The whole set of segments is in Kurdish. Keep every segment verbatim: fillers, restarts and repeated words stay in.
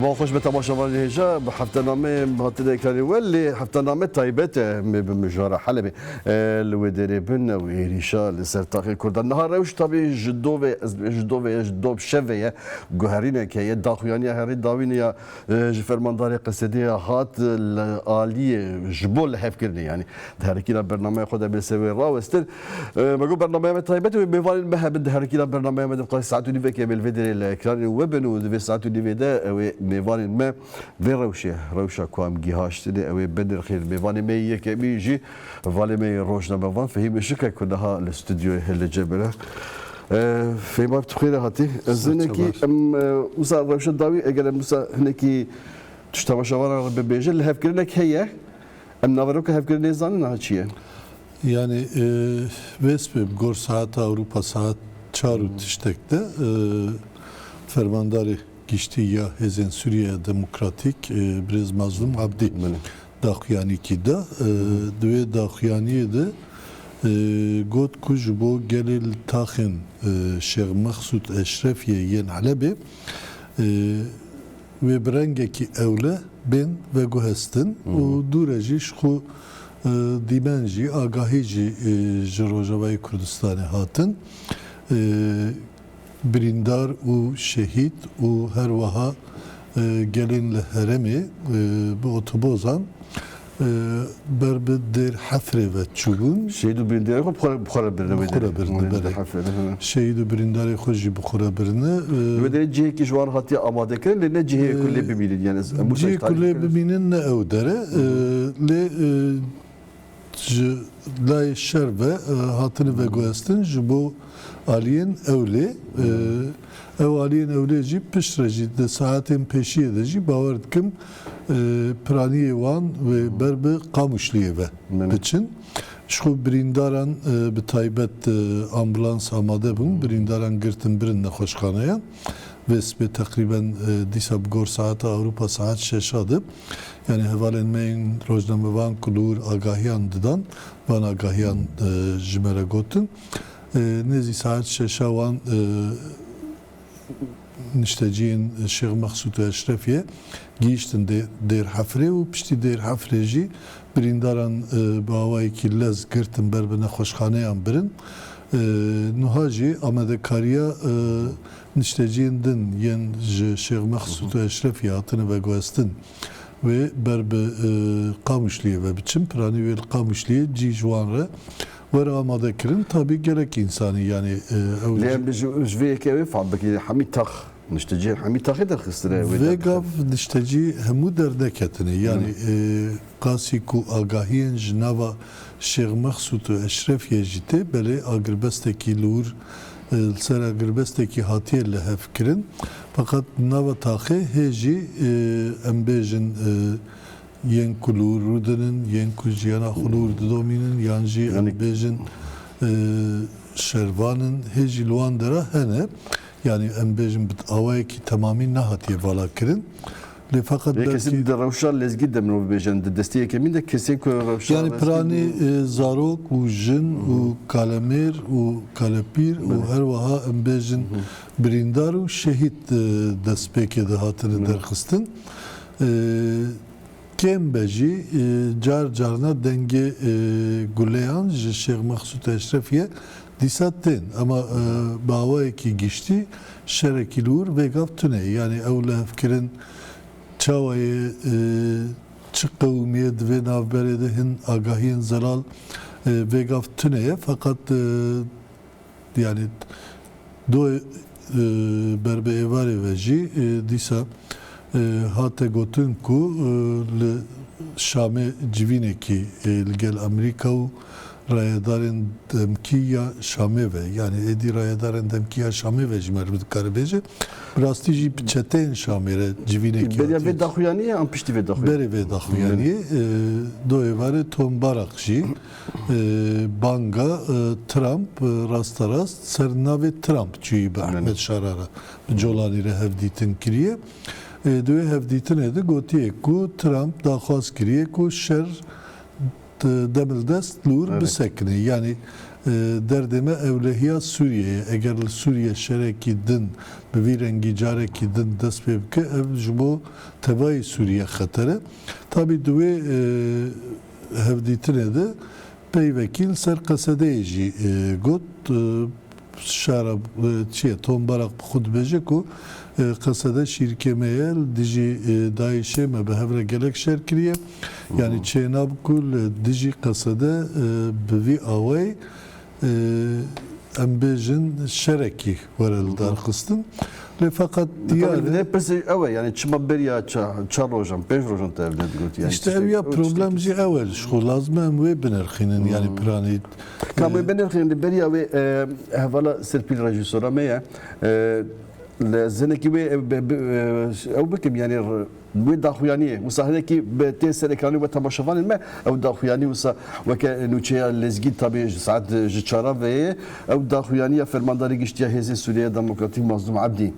Van xweş be temaşevanên hêja, bi heftenameyê hatin ekranê we, lê heftename taybet e, em ê bi mijara Helebê, e, li wê derê bin, ew êrîşa li ser taxê Kurdan. Niha rewş tabî ji dovê, ez dibêm ji dovê ye, ji dov şevê ye, guherînek heye, daxuyaniya herî dawîn ya, e, ji fermandarê Qesedê ya hat, e, li aliyê ji bo lihevkirinê, yanî di herikîna bernameya xwe de em ê ser wê rawestin. E, me got bernameya me taybet e, wê mêvanên me hebin di herikîna bernameya me de, bi qasî saet û nîvekê em ê li vê derê li ekranê we bin û di vê saet û nîvê de ew ê mêvanên me vê rewşê, rewşa ku em gihaştinê, ew ê binirxîn. Mêvanê me yê yekemîn jî hevalê me yê rojnamevan Fehîm Işık e ku niha li stûdyoyê hê li cem me ne. E, Fehîm abi, tu xêr hatî. Ez Sağ ol, hinekî, Çavar. em, e, wisa rewşa dawî, eger em wisa hinekî tu ji temaşevanan re bibêje, lihevkirinek heye. Em naveroka hevkirinê zanin niha çi ye? Yani, e, vêspê bi gor saeta Ewropa saet çar û tiştek de, e, fermandarê giştî ya Hêzên Sûriyeya Demokratîk, e, birêz Mazlûm Abdî Belê. daxuyanîkî da. E, di wê daxuyaniyê de, e, got ku ji bo gelê li taxên, e, Şêx Mexsûd Eşrefiyê yên Helebê, e, wê bi rengekî ewle bên veguhestin û dû re jî ji xwe, e, dîmen jî, agahî jî, e, ji Rojavayê Kurdistanê hatin. E, birîndar û şehîd û her wiha, e, gelên li herêmê, e, bi otobozan, e, ber bi Dêr Hefrê ve çûbûn. Şehîd û birîndarê xwe bi xwe re, bi xwe re birine wê Bi xwe re derê. birine, Wê belê. Dêr Hefrê, hı. Şehîd û birîndarê xwe jî bi xwe re birine. E, Wê derê cihekî ji wan hatiye amadekirin, lê ne cihê ku lê e, bimînin. Yani ez, em wisa cihê ji ku tarîxê lê kirin. bimînin ne ew dere. E, lê, e, ji layê şer ve, e, hatine veguhestin ji bo aliyên ewlê. E, ew aliyên ewlê jî piştre jî di saetên pêşiyê de jî bawer dikim, e, piraniyê wan wê ber bi Qamuşliyê ve Belê. biçin. Ji xwe birîndaran, e, bi taybet, e, ambulans amade bûn. Birîndaran girtin birin nexweşxaneyan. Vê sibê teqrîben, e, dîsa bi gor saeta Ewropa saet şeşa de, yani hevalên me yên rojnamevan ku li wir agahiyan didan, van agahiyan, e, ji me re gotin. E, nêzî saet şeşa wan, e, nişteciyên Şêx Mexsûd û Eşrefiyê gihîştin dê-, Dêr Hefrê û piştî Dêr Hefrê jî birîndaran, e, bi awayekî lez girtin ber bi nexweşxaneyan birin. E, nuha jî amadekariya, e, nişteciyên din yên ji Şêx Mexsûd û Eşrefiyê hatine veguhestin wê ber bi, e, Qamuşliyê ve biçin, piranî wê li Qamuşliyê cî ji wan re were amade kirin. Tabî gelek însanî, yani, e, ew Lê jî em ji, ji vê yekê wê fam bikî hemî tax, nişteciyên hemî taxê derxistine wê Vê derdikin. gav niştecî hemû derneketine. Yani, Hı. e, qasî ku agahiyên ji nava Şêx Mexsûd û Eşrefiyê jî tê, belê agirbestekî li wir, e, li ser agirbestekî hatiye lihevkirin. Feqet nava taxê hê jî, e, em bêjin, e, yên ku li wir rûdinin, yên ku jiyana xwe li wir didomînin, yan jî em Yani bêjin, e, şervan in, hê jî li wan dera hene. Yani em bêjin bi awayekî temamî nehatiye vala kirin. Lê feqet Yê kesî belkî di rewşa lezgî de mirov bêjin, di destê yekemîn de kesên ku rewşa Yani lezgî piranî, bû. e, zarok û jin û kalemêr û kalepîr û Belê. her wiha em bêjin Hı hı. birîndar û şehîd, e, destpêkê de hatine Belê. derxistin. E, Kêm be jî, e, car carna dengê, e, guleyan ji Şêx Mexsûd Eşrefiyê dîsa tên. Ema, e, bi awayekî giştî şerekî li wir vêgav tune ye. Yani ew lihevkirin çawa ye, e, çi qewimiye di vê navberê de hin agahiyên zelal, e, vêgav tune ye. Feqet, e, Yani do, e, ber bi êvarê ve jî, e, dîsa, e, hate gotin ku, e, li Şamê civînekî, e, li gel Amerîka û rayedarên demkî ya Şamê ve, yani êdî rayedarên demkî ya Şamê ve jî meriv dikare bêje, bi rastî jî bi çeteyên Şamê re civînekî Beriya hatiye vê daxuyaniyê an piştî vê daxuyaniyê? Berê vê daxuyaniyê, e, do êvarê Tom Barak jî, e, banga, e, Trump, e, rasterast ser navê Trump çûyî bi Belê. Ehmed Şara re, bi Colanî re hevdîtin kiriye. E, di wê hevdîtinê de gotiye ku Trump daxwaz kiriye ku şer demildest li wir Evet. bisekine. Yani E, derdê me ewlehiya Sûriyê ye. Eger li Sûriye şerekî din bi vî rengî carekî din dest pê bike, ev ji bo tevayê Sûriye xeter e. Tabî di wê, e, hevdîtinê de peyvekî li ser Qesedeyê jî, e, got, e, şara, e, çi ye, Tom Barak bi xwe dibêje ku, e, Qesede şîrkê me ye, li dijî, e, DAIŞê me bi hev re gelek şer kiriye. Yanî çênab ku li dijî Qesede, e, bi vî awayî, e, em bêjin şerekî were li dar xistin. Lê feqet diyar e. Tabii, pirsê ew e, yani çima beriya ça-, çar rojan, pênc rojan te ev nedigotî, yani İşte tiştek-, ev ya ew problem tiştekî jî ew e, ji xwe lazim e em wê binirxînin, yani piranî. Ka em wê binirxînin, li beriya wê, e, hevala Serpîl rejîsora me ye. E, li zenekî wê, e, be-, be-, e, ew bikim, yani r-, wê daxuyaniyê. Wisa hinekî bi tê ser ekranê we temaşevanên me, ew daxuyanî wisa weke nûçeya Lezgî, tabii ji saet ji çara ve ye. Ew daxuyaniya Fermandarê Giştî ya Hêzên Sûriyeya Demokratîk Mazlûm Ebdî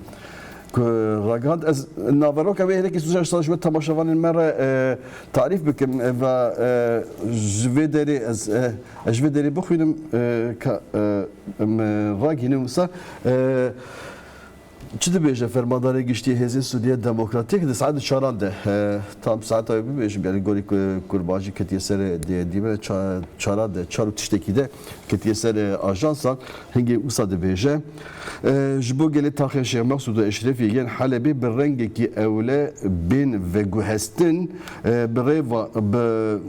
ku ragihand. Ez naveroka wê hinekî sosyal saz ji we temaşevanên me re, e, tarîf bikim. Eva, e, ji vê derê ez, e, ez ji vê derê bixwînim, e, ka, e, em, e, ragihînim wisa, e, çi dibêje Fermandarê Giştî Hêzên Sûriye Demokratîk di saet çaran de, e, tam saeta wê bibêjim, yani gorî ku kurbanjî ketiye ser dê-, dîmene ça-, çaran de, çar û tiştekî de ketiye ser, e, ajansan, hingê wisa dibêje. E, ji bo gelê taxên Şêx Meqsûd û Eşrefiyê yên Helebê bi rengekî ewle bên veguhestin, e, bi rê va-, bi,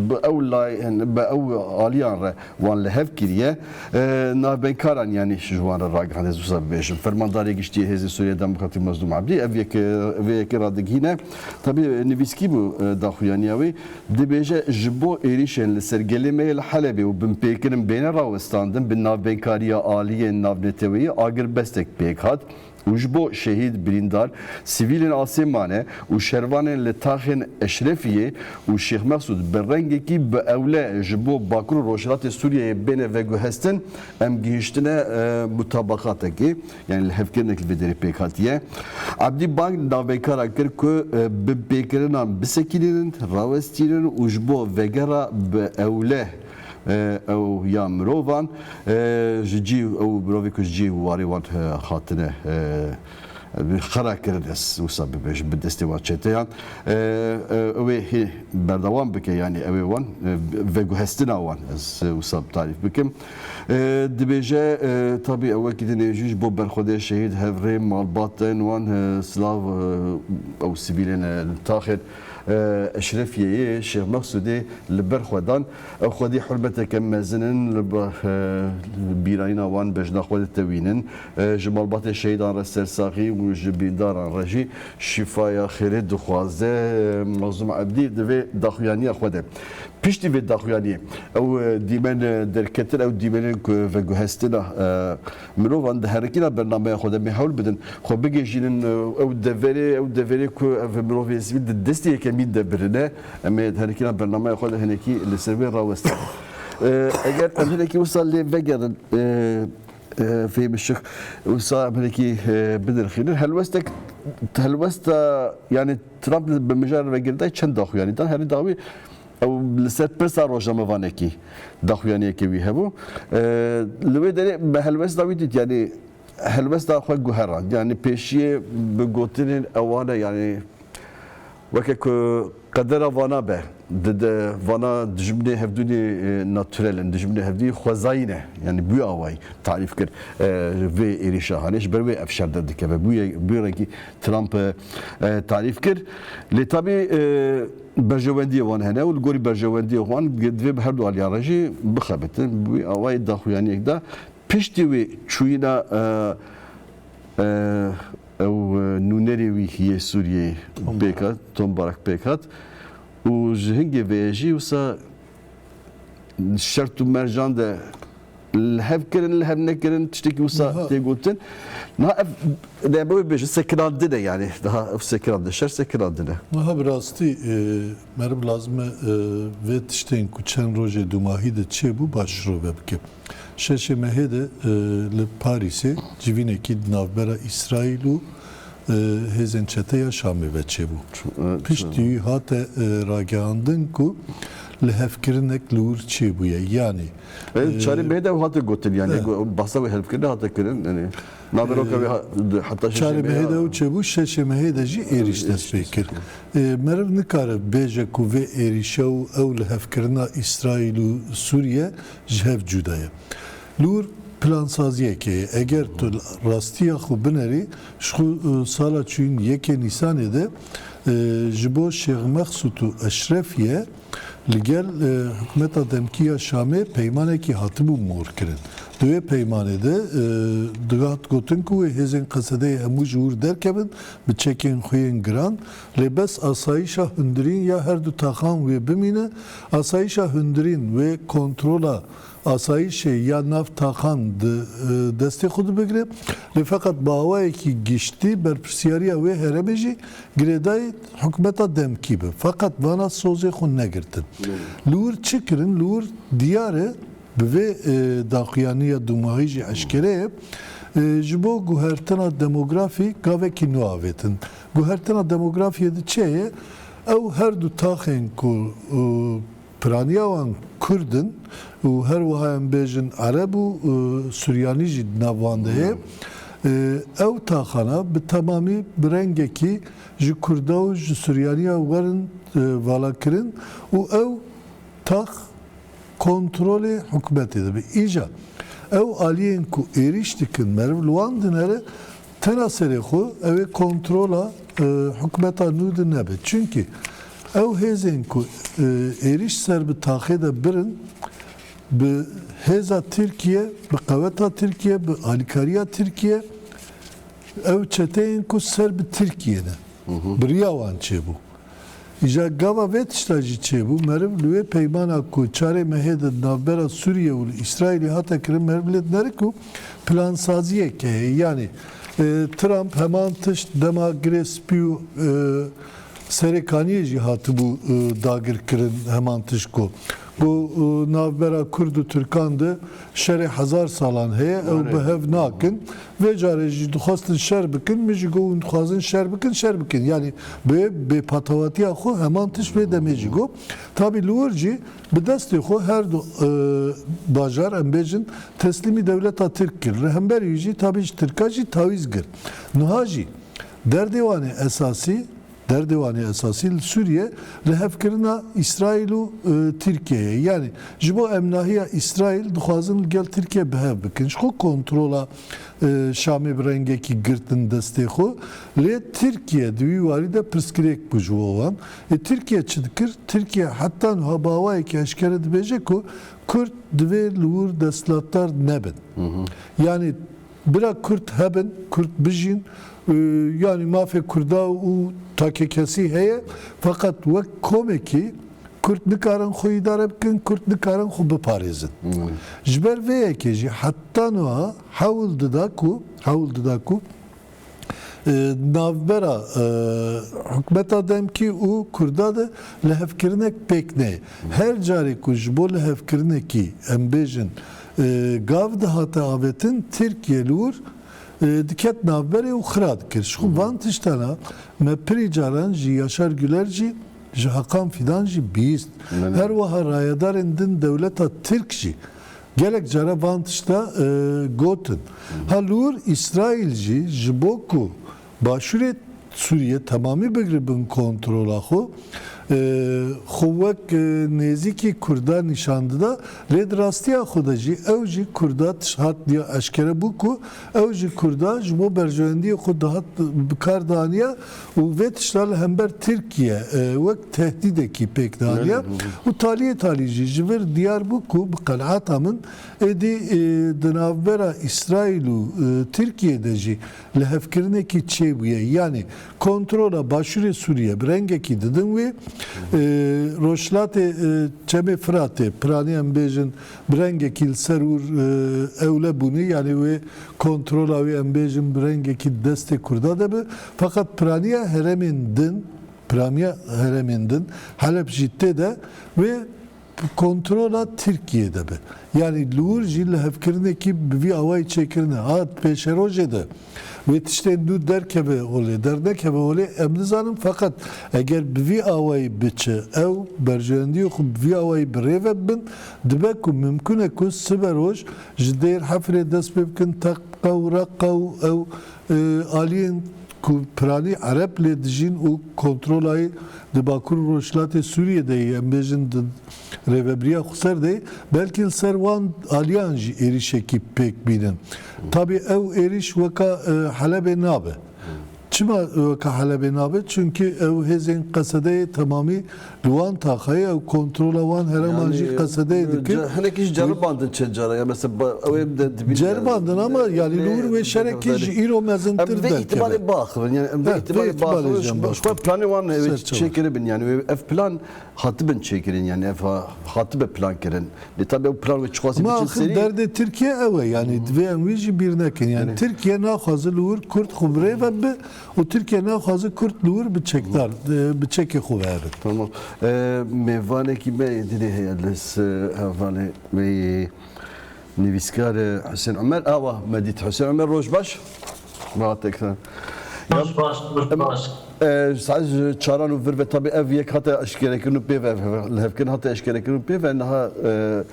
bi ew lay-, bi ew aliyan re wan li hev kiriye. E, navbeykaran, yanî ji wan re ragihand, ez wisa bibêjim. Fermandarê Giştî Hêzên Sûriye Demokratîk Mazlûm Ebdî ev yek, vê yekê radigihîne. Tabii nivîskî bû, e, daxuyaniya wê. Dibêje, ji bo êrîşên li ser gelê me yê li Helebê û binpêkirin bêne rawestandin, bi navbeynkariya aliyên navneteweyî agirbestek pêk hat û ji bo şehîd, birîndar, sivîlên asê mane û şervanên li taxên Eşrefiyê û Şêx Meqsûd bi rengekî bi ewle ji bo Bakur û Rojhilatê Sûriyeyê bêne veguhestin, em gihiştine, e, mutabaqatekê. Yani lihevkirinek li vê derê pêk hatiye. Abdî bang navbeykaran kir ku, e, binpêkirinan bisekînînin, rawestînin û ji bo vegera bi ewle, e, ew ya mirovan, e, ji cî ew mirovê ku ji cî warê wan, e, hatine, e, xera kirin, ez wisa bibêjim, bi destê wan çeteyan, e, e, ew ê hê berdewam bike, yani ew ê wan, e, veguhestina wan, ez, e, wisa tarîf bikim. E, dibêje, e, tabî ew wekî din ê jî ji bo berxwedê şehîd, hevrê, malbatên wan, e, silav, e, ew sivîlên, e, taxên, e, Eşrefiyeyê, Şêx Meqsûdê li ber xwe dan. Ew xwedî hurmeteke mezin in, li ba-, e, bîrayîna wan bejna xwe ditewînin. E, ji malbatê şehîdan re sersaxî û ji bîndaran re jî şîfaya xêrê dixwaze. E, Mazlûm Ebdî di vê daxuyaniya xwe de. Piştî vê daxuyaniyê, ew, e, dîmen, e, derketin, ew dîmenên ku veguhestina, e, mirovan di herikîna bernameya xwe de em ê hewl bidin, xwe bigihîjînin, e, ew deverê, ew deverê ku ev mirovên sivîl di destê yekemîn de birine. Em ê di herikîna bernameya xwe de hinekî li ser wê rawestin. E, eger em hinekî wisa lê vegerin, e, e, fêm şix, wisa em hinekî, e, binirxînin. Helwestek, helwesta, yani Trump bi mijar ve girêdayî çend daxuyanî dan. Herî dawî ew li ser pirsa rojnamevanekî daxuyaniyeke wî hebû. E, li wê derê me helwesta wî dît, yani helwesta xwe guherand. Yani pêşiyê bi gotinên ewane, yani weke ku qedera vana be, di, di, vana dijminê hevdûnî, e, naturel in, dijminê hevdûnî xwezayî ne. Yani bû awayî tarîf kir, e, vê êrîşa hanê. Ji ber wê ev şer derdikeve. Bûye, bûye rekî Trump, e, e, tarîf kir. Lê tabî, e, berjewendiyê wan hene û li gorî berjewendiyê wan divê bi her du aliyan re jî bixebitin. Bi wî awayî daxuyaniyek da. Piştî wê çûyîna, e, e, ew, e, nûnerê wî yê Sûriyeyê Tom pêk Barak. Hat, Tom Barak pêk hat û ji hingê vê jî wisa şert û mercan de li hev kirin, li hev nekirin, tiştekî wisa Niha tê gotin. Niha ev, de, bi wê bêje, sekinandin e yani. Daha ev sekinandin, şer sekinandin e. Niha bi rastî, e, meriv lazim e, e, vê tiştên ku çend rojê dûmahî de çêbû, baş şirove bike. Şeşê mehê de, e, li Parîsê civînekî di navbera Îsraîl û e, hêzên çeteya Şamê ve çêbû. Piştî wî hate, e, ragihandin ku lihevkirinek li wir çêbûye. Yanî, e, çarê mehê de ew hate gotin, yanî, e, ku bahsa wê hevkirinê hate kirin, yanî, naveroka, e, wê ha-, di, heta şeşê çarê mehê de ew çêbû, şeşê mehê de jî êrîş dest pê kir. E, meriv nikare bêje ku vê êrîşe û ew lihevkirina Îsraîl û Sûriye ji hev cuda ye. Li wir plansaziyek heye. Eger tu rastiya xwe binerî, ji xwe, e, sala çûyîn yekê Nîsanê de, e, ji bo Şêx Mexsûd û Eşrefiye li gel, e, hikûmeta demkî ya Şamê peymanekî hatibû morkirin. Di wê peymanê de, e, dihat gotin ku wê hêzên Qesedeyê hemû ji wir derkevin, bi çekên xwe yên giran, lê bes asayîşa hundirîn ya her du taxan wê bimîne. Asayîşa hundirîn wê kontrola asayîşê ya nav taxan di, e, destê xwe de bigire. Lê feqet bi awayekî giştî berpirsiyariya wê herêmê jî girêdayî hikûmeta demkî be. Feqet vana sozê xwe negirtin. Li wir çi kirin? Li wir diyar e, bi vê, e, daxuyaniya dumahî jî eşkere ye, e, ji bo guhertina demografî gavekî nû avêtin. Guhertina demografiyê de çi ye? Ew her du taxên ku, e, piraniya wan Kurd in û her wiha em bêjin Ereb û, e, Suryanî jî di nav wan de heye. E, ew taxana bi temamî bi rengekî ji Kurda û ji Suryaniya werin, e, valakirin û ew tax kontrolê hikûmetê de be. Îja ew aliyên ku êrîş dikin meriv li wan dinere, tena serê xwe ew ê kontrola, e, hikûmeta nû de nebe. Çimkî ew hêzên ku, e, êrîş ser bi taxê de birin, bi hêza Tirkiye, bi qeweta Tirkiye, bi alîkariya Tirkiye, ew çeteyên ku ser bi Tirkiye ne. Bi riya wan çêbû. Îja gava vê tişta jî çêbû, meriv li wê peymana ku çarê mehê de di navbera Sûriye û li Îsraîlê hate kirin, meriv lê dinere ku plansaziyek heye. Yanî, e, Trump heman tişt dema Girê Spî û, e, Serê Kaniyê jî hatibû, e, dagirkirin heman tişt ku. Ku, e, navbera Kurd û Tirkan de şerê hezar salan heye, ew bi hev nakin. Vê carê jî dixwestin şer bikin, min jî got, hûn dixwazin şer bikin, şer bikin. Yanî bi bêpatawatiya xwe heman tişt vê demê jî got. Tabî li wir jî bi destê xwe her du, e, bajar, em bêjin, teslîmî dewleta Tirk kir. Li hemberî wî jî tabî ji Tirka jî tawîz girt. Niha jî derdê wan ê esasî, derdê wan ê esasî li Sûriye lihevkirina Îsraîl û, e, Tirkiyeyê. Yanî ji bo emnahiya Îsraîl dixwazin li gel Tirkiye bi hev bikin. Ji xwe kontrola, e, Şamê bi rengekî girtin destê xwe. Lê Tirkiye di wî warî de pirsgirêk bû ji bo wan. Ê, Tirkiye çi dikir? Tirkiye heta niha bi awayekî eşkere dibêje ku Kurd divê li wir desthilatdar nebin. Yanî bira Kurd hebin, Kurd bijîn, e, yanî mafê Kurda û takekesî heye, feqet wek komekî Kurd nikarin xwe îdare bikin, Kurd nikarin xwe biparêzin. Ji ber vê yekê jî heta niha hewl dida ku, hewl dida ku, e, navbera, e, hikûmeta demkî û Kurda de lihevkirinek pêk neyê. Her carê ku ji bo lihevkirinekî, em bêjin, e, gav dihate avêtin, Tirkiye li wir, e, diket navberê û xira dikir. Ji xwe van tiştana me pirî caran jî Yaşar Güler jî, ji Hakan Fidan jî bihîst. Her wiha rayedarên din dewleta Tirk jî gelek cara van tişta, e, gotin. Ha li wir Îsraîl jî ji bo ku başûrê Sûriye temamî bigre bin kontrola xwe, e, xwe wek, e, nêzîkî Kurda nîşan dida, lê di rastiya xwe de jî ew jî Kurda tiş-, hat diya eşkere bû ku ew jî Kurda ji bo berjewendiyê xwe dihat bi kar daniya û vê tişta li hember Tirkiye, e, wek tehdîdekî pêk daniya. Û taliyê talî jî ji vir diyar bû ku bi qenaeta min êdî, e, di navbera Îsraîl û, e, Tirkiye de jî lihevkirinekî çêbûye. Yanî kontrola başûrê Sûriye bi rengekî didin wê, e, rojhilatê, e, Çemê Firatê, piranî em bêjin, bi rengekî li ser wir, e, ewle bûne, yanî wê kontrola wê em bêjin bi rengekî destê Kurda de be. Feqet piraniya herêmên din, piraniya herêmên din, Heleb jî tê de, wê kontrola Tirkiyê de be. Yanî li wir jî lihevkirinekî bi vî awayî çêkirine. Ha, pêşerojê de wê tiştên nû derkeve holê, dernekeve holê, em nizanin, feqet eger bi vî awayî biçe, ew berjewendiyê xwe bi vî awayî bi rê ve bibin, dibe ku mimkun e ku sibe roj ji Dêr Hefrê dest pê bikin, Teqqa û Reqqa û ew, e, aliyên ku piranî Ereb lê dijîn û kontrolayê di Bakur û Rojhilatê Sûriyê de yê, em bêjin di rêvebiriya xweser de yê, belkî li ser wan aliyan jî êrîşekî pêk bînin. Tabî ew êrîş weka, e, Helebê nabe. Çima weka Helebê nabe? Çünkü ew hêzên Qesedeyê temamî li wan taxayê, ew kontrola wan hereman jî Qesedeyê dikin. Hinekî jî ceribandin çend cara, ya mesela ba-, ew ê de dibînin. Ceribandin ama yani li wir wê şerekî ji îro mezintir derkeve. Em vê îtibarê biaxivin, yani em vê îtibarê biaxivin, ji xwe planê wan çêkiribin, yani ev plan hatibin çêkirin, yani ev ha-, hatibe plan kirin. Lê tabi ew plan wê çiqasî biçin serî. Ama axir derdê Tirkiye ew e, yani divê em wî jî bîr nekin. Yani Tirkiye naxwaze li wir Kurd xwe bi rê ve bi û Tirkiye naxwaze Kurd li wir bi çekdar, e, bi çekê xwe ve herin. Tamam. E, mêvanekî me yê dinê heye li s-, hevalê me yê nivîskar, e, Husên Umer. Awa me dît. Husên Umer, roj baş. Rahat ekran. Roj baş, roj baş. E, saet çaran û vir ve tabi ev yek hate eşkerekirin û pê ve, lihevkirin hate eşkerekirin û pê ve niha, e,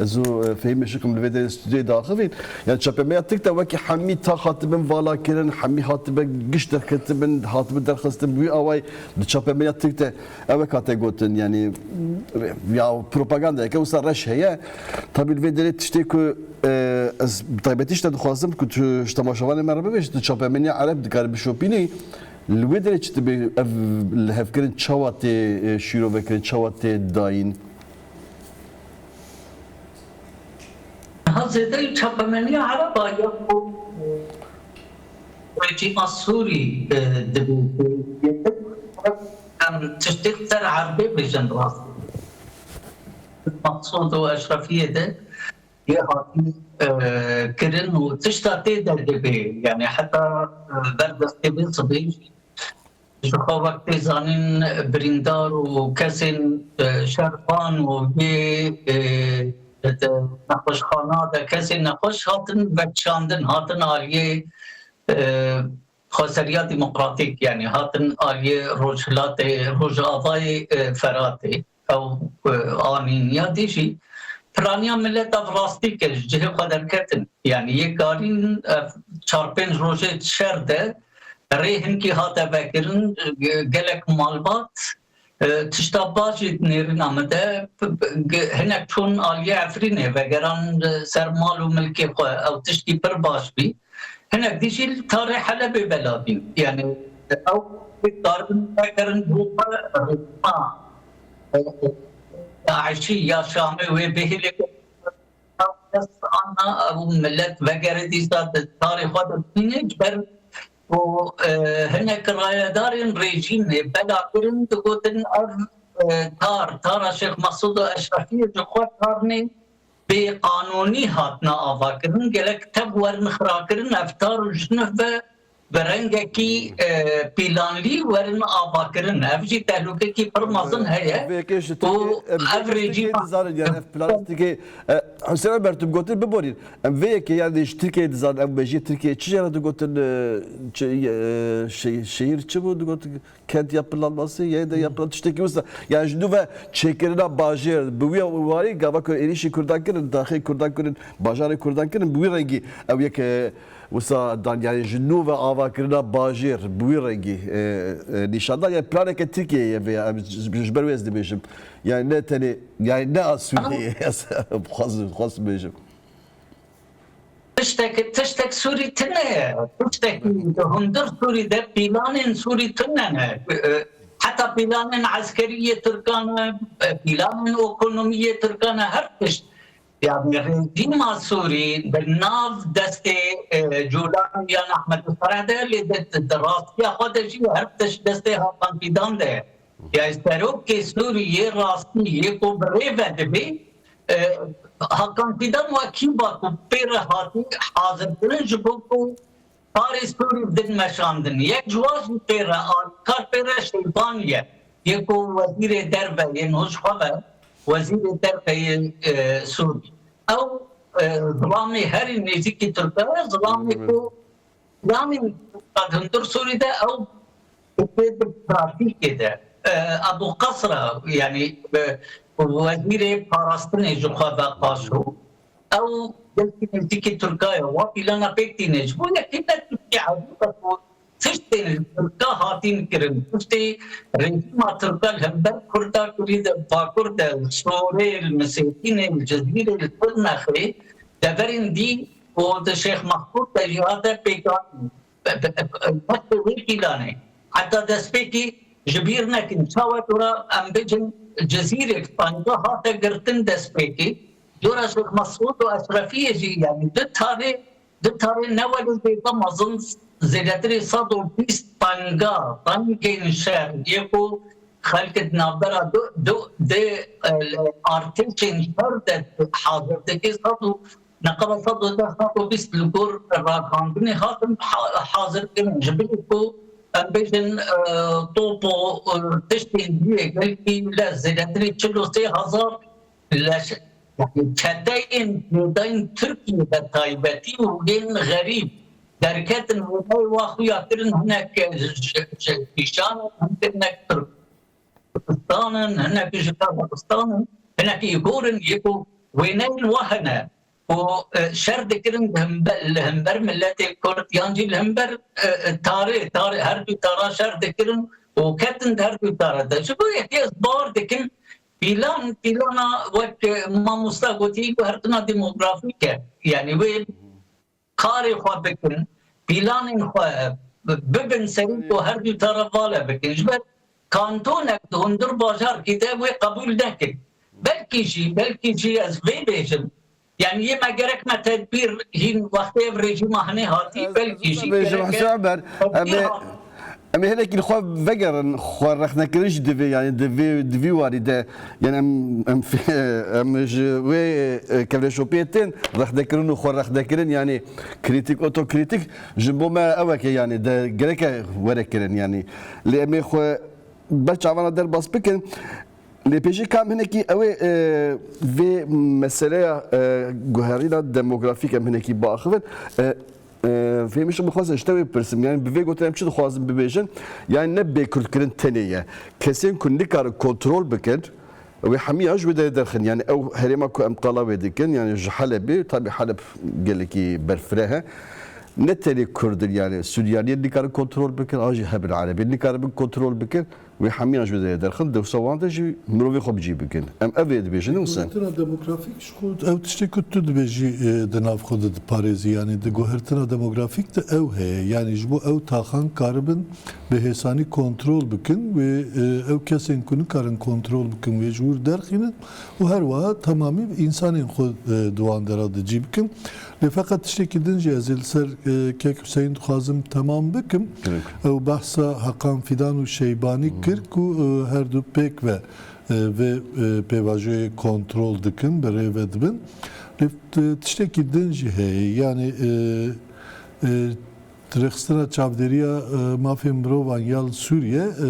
ez û, e, Fehîm Işık'ım li vê derê stûdyoyê daxivîn. Yani çapemeya Tirk de wekî hemî tax hatibin vala kirin, hemî hatibe giş derxistibin, hatibin derxistin, bi wî awayî di çapemeya Tirk de ew wek hate gotin, yani ya propagandayeke wisa reş heye. Tabi li vê derê tiştê ku, e, ez bi taybetî ji te dixwazim ku tu ji temaşevanê me re bibêjî, tu çapemeniya Ereb dikarî bişopînî. Li wê derê çi dibe ev lihevkirin çawa tê, e, şîrovekirin, çawa tê dayîn? Niha zêde çapemeniya Ereba ya ku, e, rejîma Sûrî, e, dibû ku yetim em tiştê ser erdê bêjin rast. Maqsûd û Eşrefiyê de yê hatî, e, kirin û tişta tê de dibê, yani heta, e, ber destê vê sibê jî ji xwe wek tê zanîn birîndar û kesên, e, şervan û yê, e, di nexweşxana de kesên nexweş hatin vekişandin, hatin aliyê, e, xweseriya demokratîk, yani hatin aliyê Rojhilatê, Rojavayê, e, Feratê. Ew, e, anîn ya dî jî piraniya millet ev rastî kir, ji cihê xwe derketin. Yani yê karîn ev çar pênc rojê şer de rê hinkî hate vekirin, e, gelek malbat, e, tişta baş jî di nêrîna min de, p-, p-, g-, hinek çûn aliyê Efrînê vegeran, e, ser mal û milkê xwe, ew tiştî pir baş bî. Hinek dî jî li tarê Helebê belavîn. Yani ew dikarin vegerin bo xwe rêxistina, e, DAIŞî ya Şamê wê bihêle ku ew kes ana ew milet vegere dîsa di tarê xwe de bimîne, ji ber ku, e, hinek rayedarên rejîmê bela kirin, digotin ev, e, tar, tara Şêx Mesûd û Eşrefiyê ji xwe karnê bêqanûnî hatine avakirin, gelek tev werin xirakirin, ev tar û ji nuh ve bi rengekî, e, pîlanlî werin avakirin. Ev jî tehlûkekî pir mezin heye. Vê yekê ji Tirkiyê, û em vê ev yekê ji Tirkiyê rejîma dizanin, yani ev planê Tirkiyê, e, Husên Ömer, tu gotin biborîn. Em vê yekê yani ji Tirkiyê dizanin, ev mejiyê Tirkiyê çi jê re digotin, e, çi, e, şe-, şehîr çi bû digotin? Kent yapılanması, yeniden yapılan tiştekî wisa. Yani ji nû ve çêkirina bajêr, bi wî warî gava ku êrîşî Kurdan kirin, taxê Kurdan kirin, bajarê Kurdan kirin, bi wî rengî ew yek, e, wisa dan, yani ji nû ve avakirina bajêr, bi wî rengî, e, e, nîşan dan. Yani planeke Tirkiyeyê ye vê ya, em ji, ji ber wê ez dibêjim. Yani ne tenê, yani ne a Sûriyeyê, ez xwaz, xwaz bêjim. Tiştek, tiştek Sûrî tune ye. Tiştek di hundir Sûrî de pîlanên Sûrî tune ne. E, heta pîlanên eskerî yê Tirkan e, pîlanên ekonomî yê Tirkan e, her tişt. Yani rejîma Sûrî di nav destê, e, Cûlanî yan Ehmed Sereh de, lê di, di, di rastiya xwe de jî her tişt destê Hakan Fîdan de ye. Yani serokê Sûrî yê rastî yê ku bi rê ve dibê, e, Hakan Fîdan wekî ba ku pê re hatî hazirkirin ji bo ku karê Sûrî bidin meşandin. Yek ji wan jî pê re alîkar pê re Şeybanî ye. Yê ku wezîrê derve yê nû ji xwe ve, wezîrê derve yê, e, Sûrî. Ew, e, zilamê herî nêzîkî Tirka ye, zilamê ku, zilamê qed hundir Sûrî de ew dibê di pratîkê de. E, Ebû Qesra, yanî, e, wezîrê parastinê ji xwe ve qaşo. Ew gelkî nêzîkî Tirka ye, wa pîlana pêk tîne. Ji bo yekê ne Tirkiye ewî ku tiştên li Tirka hatîn kirin, tiştê rejîma Tirka li hember Kurda kirî de, Bakur de, li Sorê, li Misêtînê, li Cizîrê, li Tirnexê, deverên dî û di Şêx Mehmûd de jî hate pêkan. Be-, be-, be-, wextê wê pîlanê. Heta destpêkî ji bîr nekin. Çawa dora em bêjin Cizîrê Fenga hate girtin destpêkî. Dora Şêx Mesûd û Eşrefiyê jî, yanî du tarê, du tarê ne welê zêde mezin, zêdetirî sed û bîst Fenga, Fengên şer, yê ku xelk di navbera du, du, dê, e, artêşên şer de hazir dike, sed û neqeba sed û deh, sed û bîst li gor ragihandinê hatin ha-, hazir kirin. Ji ber ku em bêjin, e, top û, e, tiştên dî yê gelkî li zêdetirî çil û sê hezar leş, yanî çeteyên pêdayên Tirkiyê bi taybetî û yên xerîb derketin, wêneyê wa xuya kirin, hinek ji, ji, ji kîşan in, hinek Tirk-, Kurdistan in, hinek ji Kazakistan in, hinek Îgor in, yê ku wêneyên wa hene ku, e, şer dikirin li hember, li hember miletê Kurd yan jî li hember, e, e, tarê, tarê, her du tara şer dikirin û ketin di her du tara de. Ji bo yekê ez bawer dikim pîlan, pîlana wek, e, mamosta gotî, guhertina demografîk e. Yanî wê karê xwe bikin, pîlanên xwe bibin serî ku her du tara vale bikin. Ji ber kantonek di hundir bajarkî de wê qebûl nekin. Belkî jî, belkî jî ez vê bêjim. Yanî yê me gerek me tedbîr hîn wextê ev rejîma hinê hatî, belkî jî bêjim, gerek e Hüseyin Ber, em tedbîr ê, hat. Em ê hinekî li xwe vegerin, xwe rexnekirin jî divê, yanî di vê, di vî warî de, yanî em, em, em ji wê, e, kevreşopiyê tên rexnekirin û xwe rexnekirin, yanî krîtîk, otokritik ji bo me ewek e, yanî de gereke were kirin, yanî lê em ê xwe ber çavana derbas bikin. Lê pêşî kam hinekî ew ê, e, vê meseleya, e, guherîna demografîk em hinekî biaxivin. E, e, Fehmî, ji min xwest ji te wê bipirsim. Yanî bi vê gotinê em çi dixwazin bibêjin? Yanî ne bêkurdkirin tenê ye. Kesên ku nikarin kontrol bikin, wê hemiya ji wê derê derxin. Yanî ew herêma ku em qala wê dikin, yanî ji Helebê, tabî Heleb gelekî berfireh e. Ne tenê Kurd in, yanî Suriyaliyên nikarin kontrol bikin, an jî hebin Erebên nikaribin kontrol bikin. Wê hemiyan ji wê derê derxin, dewsa wan de jî mirovê xwe bi cî bikin. Em ev ê dibêjin, ne wisa? Guhertina demografîk ji xwe ew tiştê ku tu dibêjî, e, di nav xwe de diparêzî, yanî di guhertina demografîk de ew heye. Yanî ji bo ew taxan karibin bi hêsanî kontrol bikin, wê, e, ew kesên ku nikarin kontrol bikin, wê ji wir derxînin û her wiha temamî însanên xwe, e, di wan dera de cî bikin. Lê feqet tiştekî din jî ez ê li ser, e, kek Hüseyin dixwazim temam bikim. Gerek. Ew behsa Hakan Fidan û Şeybanî Hmm. kir ku, e, her du pêk ve, e, vê, e, pêvajoyê kontrol dikin, bi rê ve dibin. Lê, e, tiştekî din jî heye. Yanî, e, e, Rêxistina Çavdêriya, e, Mafên Mirovan ya li Sûriye, e,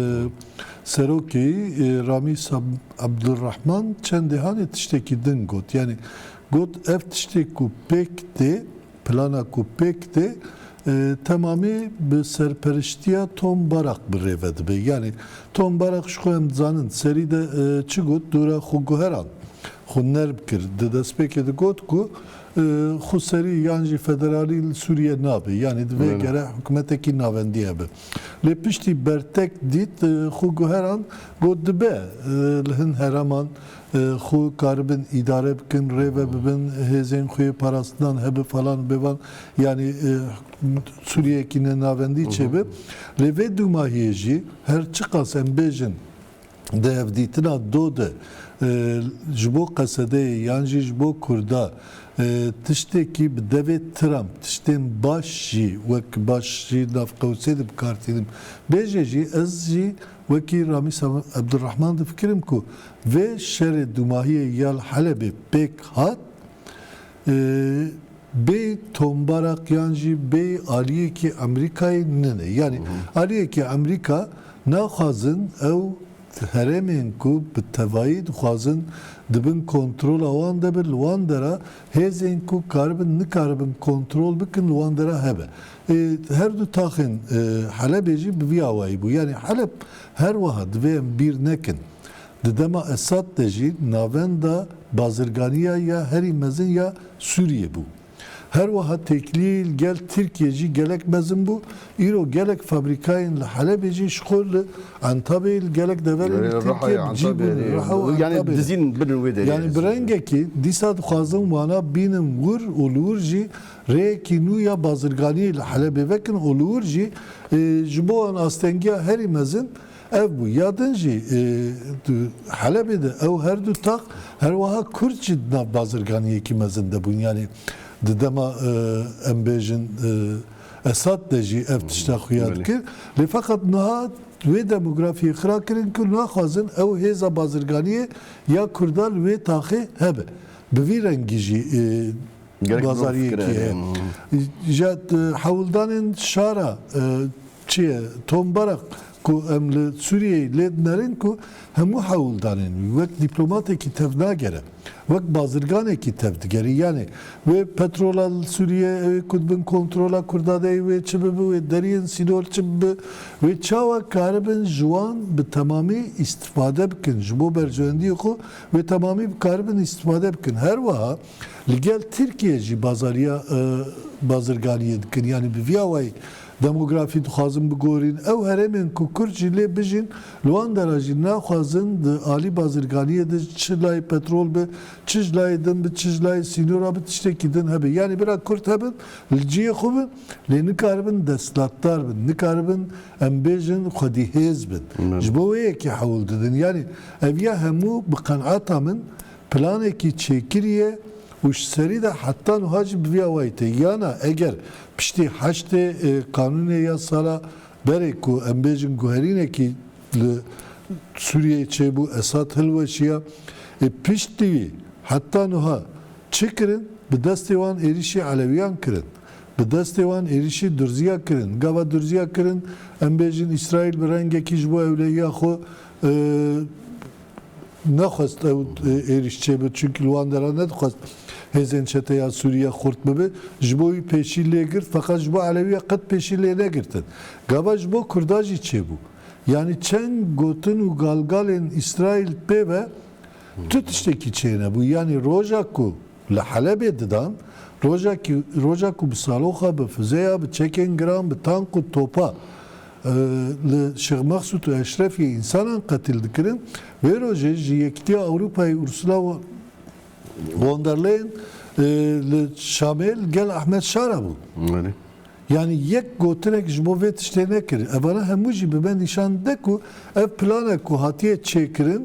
Serokê, e, Ramîs Ab-, Abdurrahman çendê hanê tiştekî din got. Yanî got, ev tiştê ku pêk tê, plana ku pêk tê, e, temamî bi serperiştiya Tom Barak bi rê ve dibe. Yanî Tom Barak, ji xwe em dizanin, serî de, e, çi got, dora xweguheran xwe nerm kir. Di destpêkê de got ku, e, xweserî yan jî federalî li Sûriye nabe. Yanî divê Belê. gere hikûmetekî navendî hebe. Lê piştî bertek dît, e, xweguheran got dibe, e, li hin herêman, e, xwe karibin îdare bikin, rê ve bibin, hêzên xwe yê parastinan hebe falan bêvan. Yanî, e, Sûriyekî ne navendî çêbe. Lê vê dûmahiyê jî her çiqas em bêjin, di hevdîtina do de, e, ji bo Qesedeyê yan jî ji bo Kurda, e, tiştekî bi devê Trump, tiştên baş jî, wek baş jî nav qewsê de bi kar tînim, bêje jî, ez jî wekî Ramîs Abdurrahman difikirim ku vê şerê dûmahiyê ya li Helebê pêk hat, e, bê Tom Barak yan jî bê aliyekî Amerîkayê nine. Yanî Hı hı. aliyekî Amerîka naxwazin ew herêmên ku bi tevayî dixwazin di bin kontrola wan de bin, li wan dera hêzên ku karibin, nikaribin kontrol bikin, li wan dera hebe. Ê, her du taxên, e, Helebê jî bi vî awayî bû. Yanî Heleb her wiha divê em bîr nekin. Di dema Esad de jî navenda bazirganiya ya herî mezin ya Sûriyê bû. Her wiha têkiliyê li gel Tirkiye jî gelek mezin bû. Îro gelek fabrîkayên li Helebê jî ji xwe li Entabê li gelek deverên Rihayê, Tirkiye bi cî Entabê, bûne. Riha û Yanî Entabê de. Dizîn bin wê derê. Yanî bi rengekî dîsa dixwazin wana bînin wir û li wir jî rêyekî nû ya bazirganiyê li Helebê vekin û li wir jî, e, ji bo wan astengiya herî mezin ev bû. Ya din jî, e, tu, Helebê de ew her du tax her wiha Kurd jî di nav bazirganiyekî mezin de bûn. Yanî di dema, e, em bêjin, e, Esad de jî ev tişta xuya Belê. dikir. Lê feqet niha wê demografiyê xira kirin ku naxwazin ew hêza bazirganiyê ya Kurdan li wê taxê hebe. Bi vî rengî jî, e, Gerek bazariyekî fikir heye. heye. Hmm. Ji, e, hewldanên şara, e, çi ye, tombarak ku em li Sûriyeyê lê dinerin ku hemû hewldanên wî wek dîplomatekî tev nagere, wek bazirganekî tev digere. Yanî wê petrola li Sûriye, ew ê ku di bin kontrola Kurda de ye, wê çi bibe, wê deriyên sînor çi bibe, wê çawa karibin ji wan bi temamî îstifade bikin, ji bo berjewendiyê xwe wê temamî bikaribin îstifade bikin. Her wiha li gel Tirkiye jî bazariya, e, bazirganiyê dikin. Yanî bi vî awayî demografî dixwazin bigorîn. Ew herêmên ku Kurd jî lê bijîn, li wan dera jî naxwazin di alî bazirganiyê de çi layê petrol be, çi ji layê din be, çi ji layê sînora be, tiştekî din hebe. Yanî bira Kurd hebin, li cihê xwe bin, lê nikaribin desthilatdar bin, nikaribin em bêjin xwedî hêz bin. Ji bo wê yekê hewl didin. Yanî ev ya hemû bi qenaeta min planekî çêkirî ye û ji serî de heta niha jî bi vî awayî tê. Yana eger piştî heştê, e, kanûnê ya sala berê ku em bêjin guherînekî li Sûriyeyê çêbû, Esad hilweşiya, e, piştî wî heta niha çi kirin? Bi destê wan êrîşî Elewiyan kirin. Bi destê wan êrîşî Durziya kirin. Gava Durziya kirin, em bêjin Îsraîl bi rengekî ji bo ewlehiya xwe, e, nexwest ew, e, êrîş çêbe, çunkî li wan dera nedixwest hêzên çeteya Sûriye xurt bibe. Ji bo wî pêşî lê girt, feqet ji bo Elewiya qet pêşî lê negirtin. Gava ji bo Kurda jî çêbû. Yanî çend gotin û galgalên Îsraîl pê ve tu tiştekî çênebû. Yanî roja ku li Helebê didan, roja ki, roja ku bi saloxa, bi fizeya, bi çekên giran, bi tank û topa, e, li Şêx Mexsûd û Eşrefiyê însanan qetil dikirin, vê rojê ji Yekîtiya Ewropayê Ursula von der Leyen, e, li Şamê li gel Ahmet Şara bû. Belê. Yanî yek gotinek ji bo vê tiştê nekir. Evana hemû jî bi me nîşan dide ku ev planek ku hatiye çêkirin,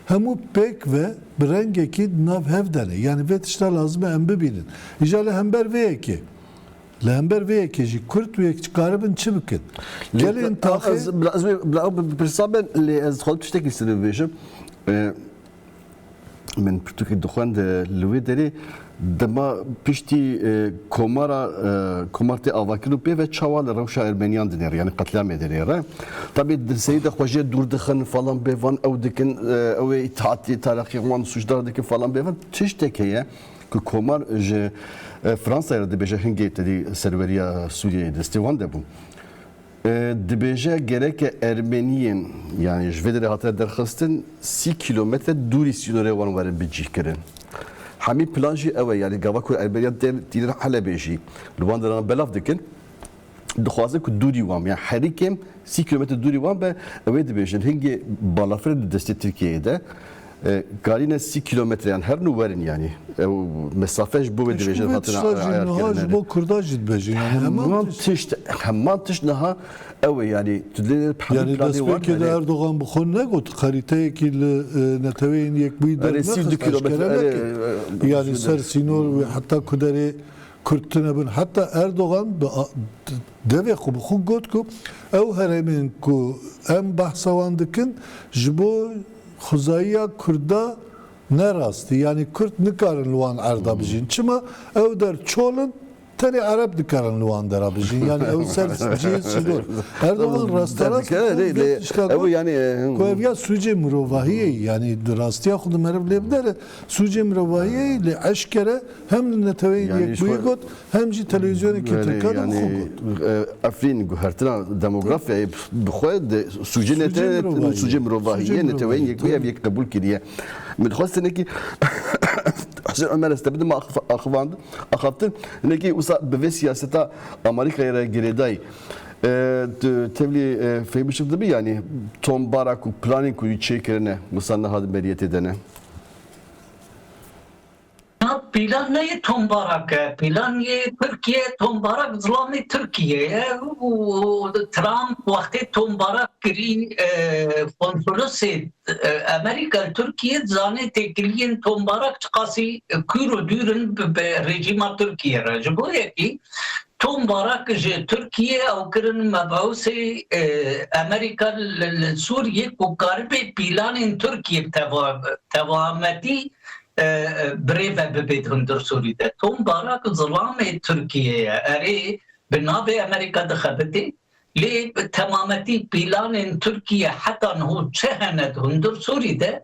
hemû pêk ve bi rengekî di nav hev de ne. Yanî vê tişta lazim e em bibînin. Îja li hember vê yekê, li hember vê yekê jî Kurd wê dikaribin çi bikin? Lê Gelên ta-, taxê ez, bila ez wê, bila ew bi-, bi pirsa ben, lê ez dixwazim tiştekî ser bibêjim. E, Min pirtûkê dixwend, e, li wê derê dema piştî, e, komara, e, komar tê avakirin û pê ve çawa li rewşa Ermeniyan dinêre, yanî qetliamê dinêre. Tabî di serî de xwe jê dûr dixin, falan bêvan ew dikin, e, ew ê îtihatî, tarexî wan sûcdar dikin, falan bêvan. Tiştek heye ku komar ji, e, Fransayê re dibêje hingê tedî serweriya Sûriyeyê destê wan de bû. E, dibêje gereke Ermeniyên, yanî ji vê derê hatine derxistin, sî kîlometre dûrî sînorê wan werin bicîhkirin. Hemî plan jî ew e, yanî gava ku Ermeniyan tên tînin Helebê jî li wan deran belav dikin, dixwazin ku dûrî wan, yanî herî kêm sî kîlometre dûrî wan be, ew ê dibêjin hingê balafirê di destê Tirkiyeyê de. E, karîne sî kîlometreyan herin û werin yanî. Ew mesafe ji bo wê dibêjin hatina tişta jî niha ji bo Kurda jî dibêjin. Yanî heman tişt, heman tişt niha ew e yanî. Tu dê hemî Yanî planê wan destpêkê de hene. Erdogan bi xwe negot, xerîteyekî li, e, Neteweyên Yekbûyî Erê sî du dernexistiş, kîlometre, gere erê, neke. e, e, Yanî ser sînor wê heta ku derê Kurd tune bin. Heta Erdogan bi a-, devê xwe bi xwe got ku ew herêmên ku em behsa wan dikin ji bo xuzayiya Kurda ne rast e. Yanî Kurd nikarin li wan erda bijîn. Çima? Ew der çol in, Serê Ereb dikarin li wan dera bijîn. Yani ew ser cihê sînor. Erdogan rastera dikare, lê, lê, ew yani, e, ku ev ya sûcê mirovahiyê, yani di rastiya xwe de meriv lê bidere, sûcê mirovahiyê lê eşkere hem li neteweyên yani yekbûyî got, hem jî televîzyonekî Tirkan yani, xwe got. E, Efrîn guhertina demografyayê bi xwe de sûcê nete, sûcê mirovahiyê, sûcê mirovahiyê neteweyên yekbûyî ev yek qebûl kiriye. Min dixwest hinekî Husên Omer ez te bidim axivand-, axaftin. Hinekî wisa bi vê siyaseta Amerîkayê re girêdayî. E, tu tevlî, e, fehmişik dibî, yani Tom Barak û planên ku çêkirine, wisa niha di meriyetê de ne. Na plan ne yê Tom Barak e. Plan yê Tirkiye, Tom Barak zilamê Tirkiye ye û Trump wextê Tom Barak kirî, e, konsolosê, e, Amerîka li Tirkiye, dizanê têkiliyên Tom Barak çiqasî kûr û dûr in bi, bi rejîma Tirkiye re. Ji bo yekî Tom Barak ji Tirkiye ew kirin mebûsê, e, Amerîka li, li Sûriyê ku karibe planên Tirkiye bi teva-, tevametî, e, e, birêve bibe di hundir Sûrî de. Tom Barak zilamê Tirkiye ye. Erê, bi navê Amerîka dixebitê, lê bi temametî planên Tirkiye heta niho çi hene di hundir Sûrî de,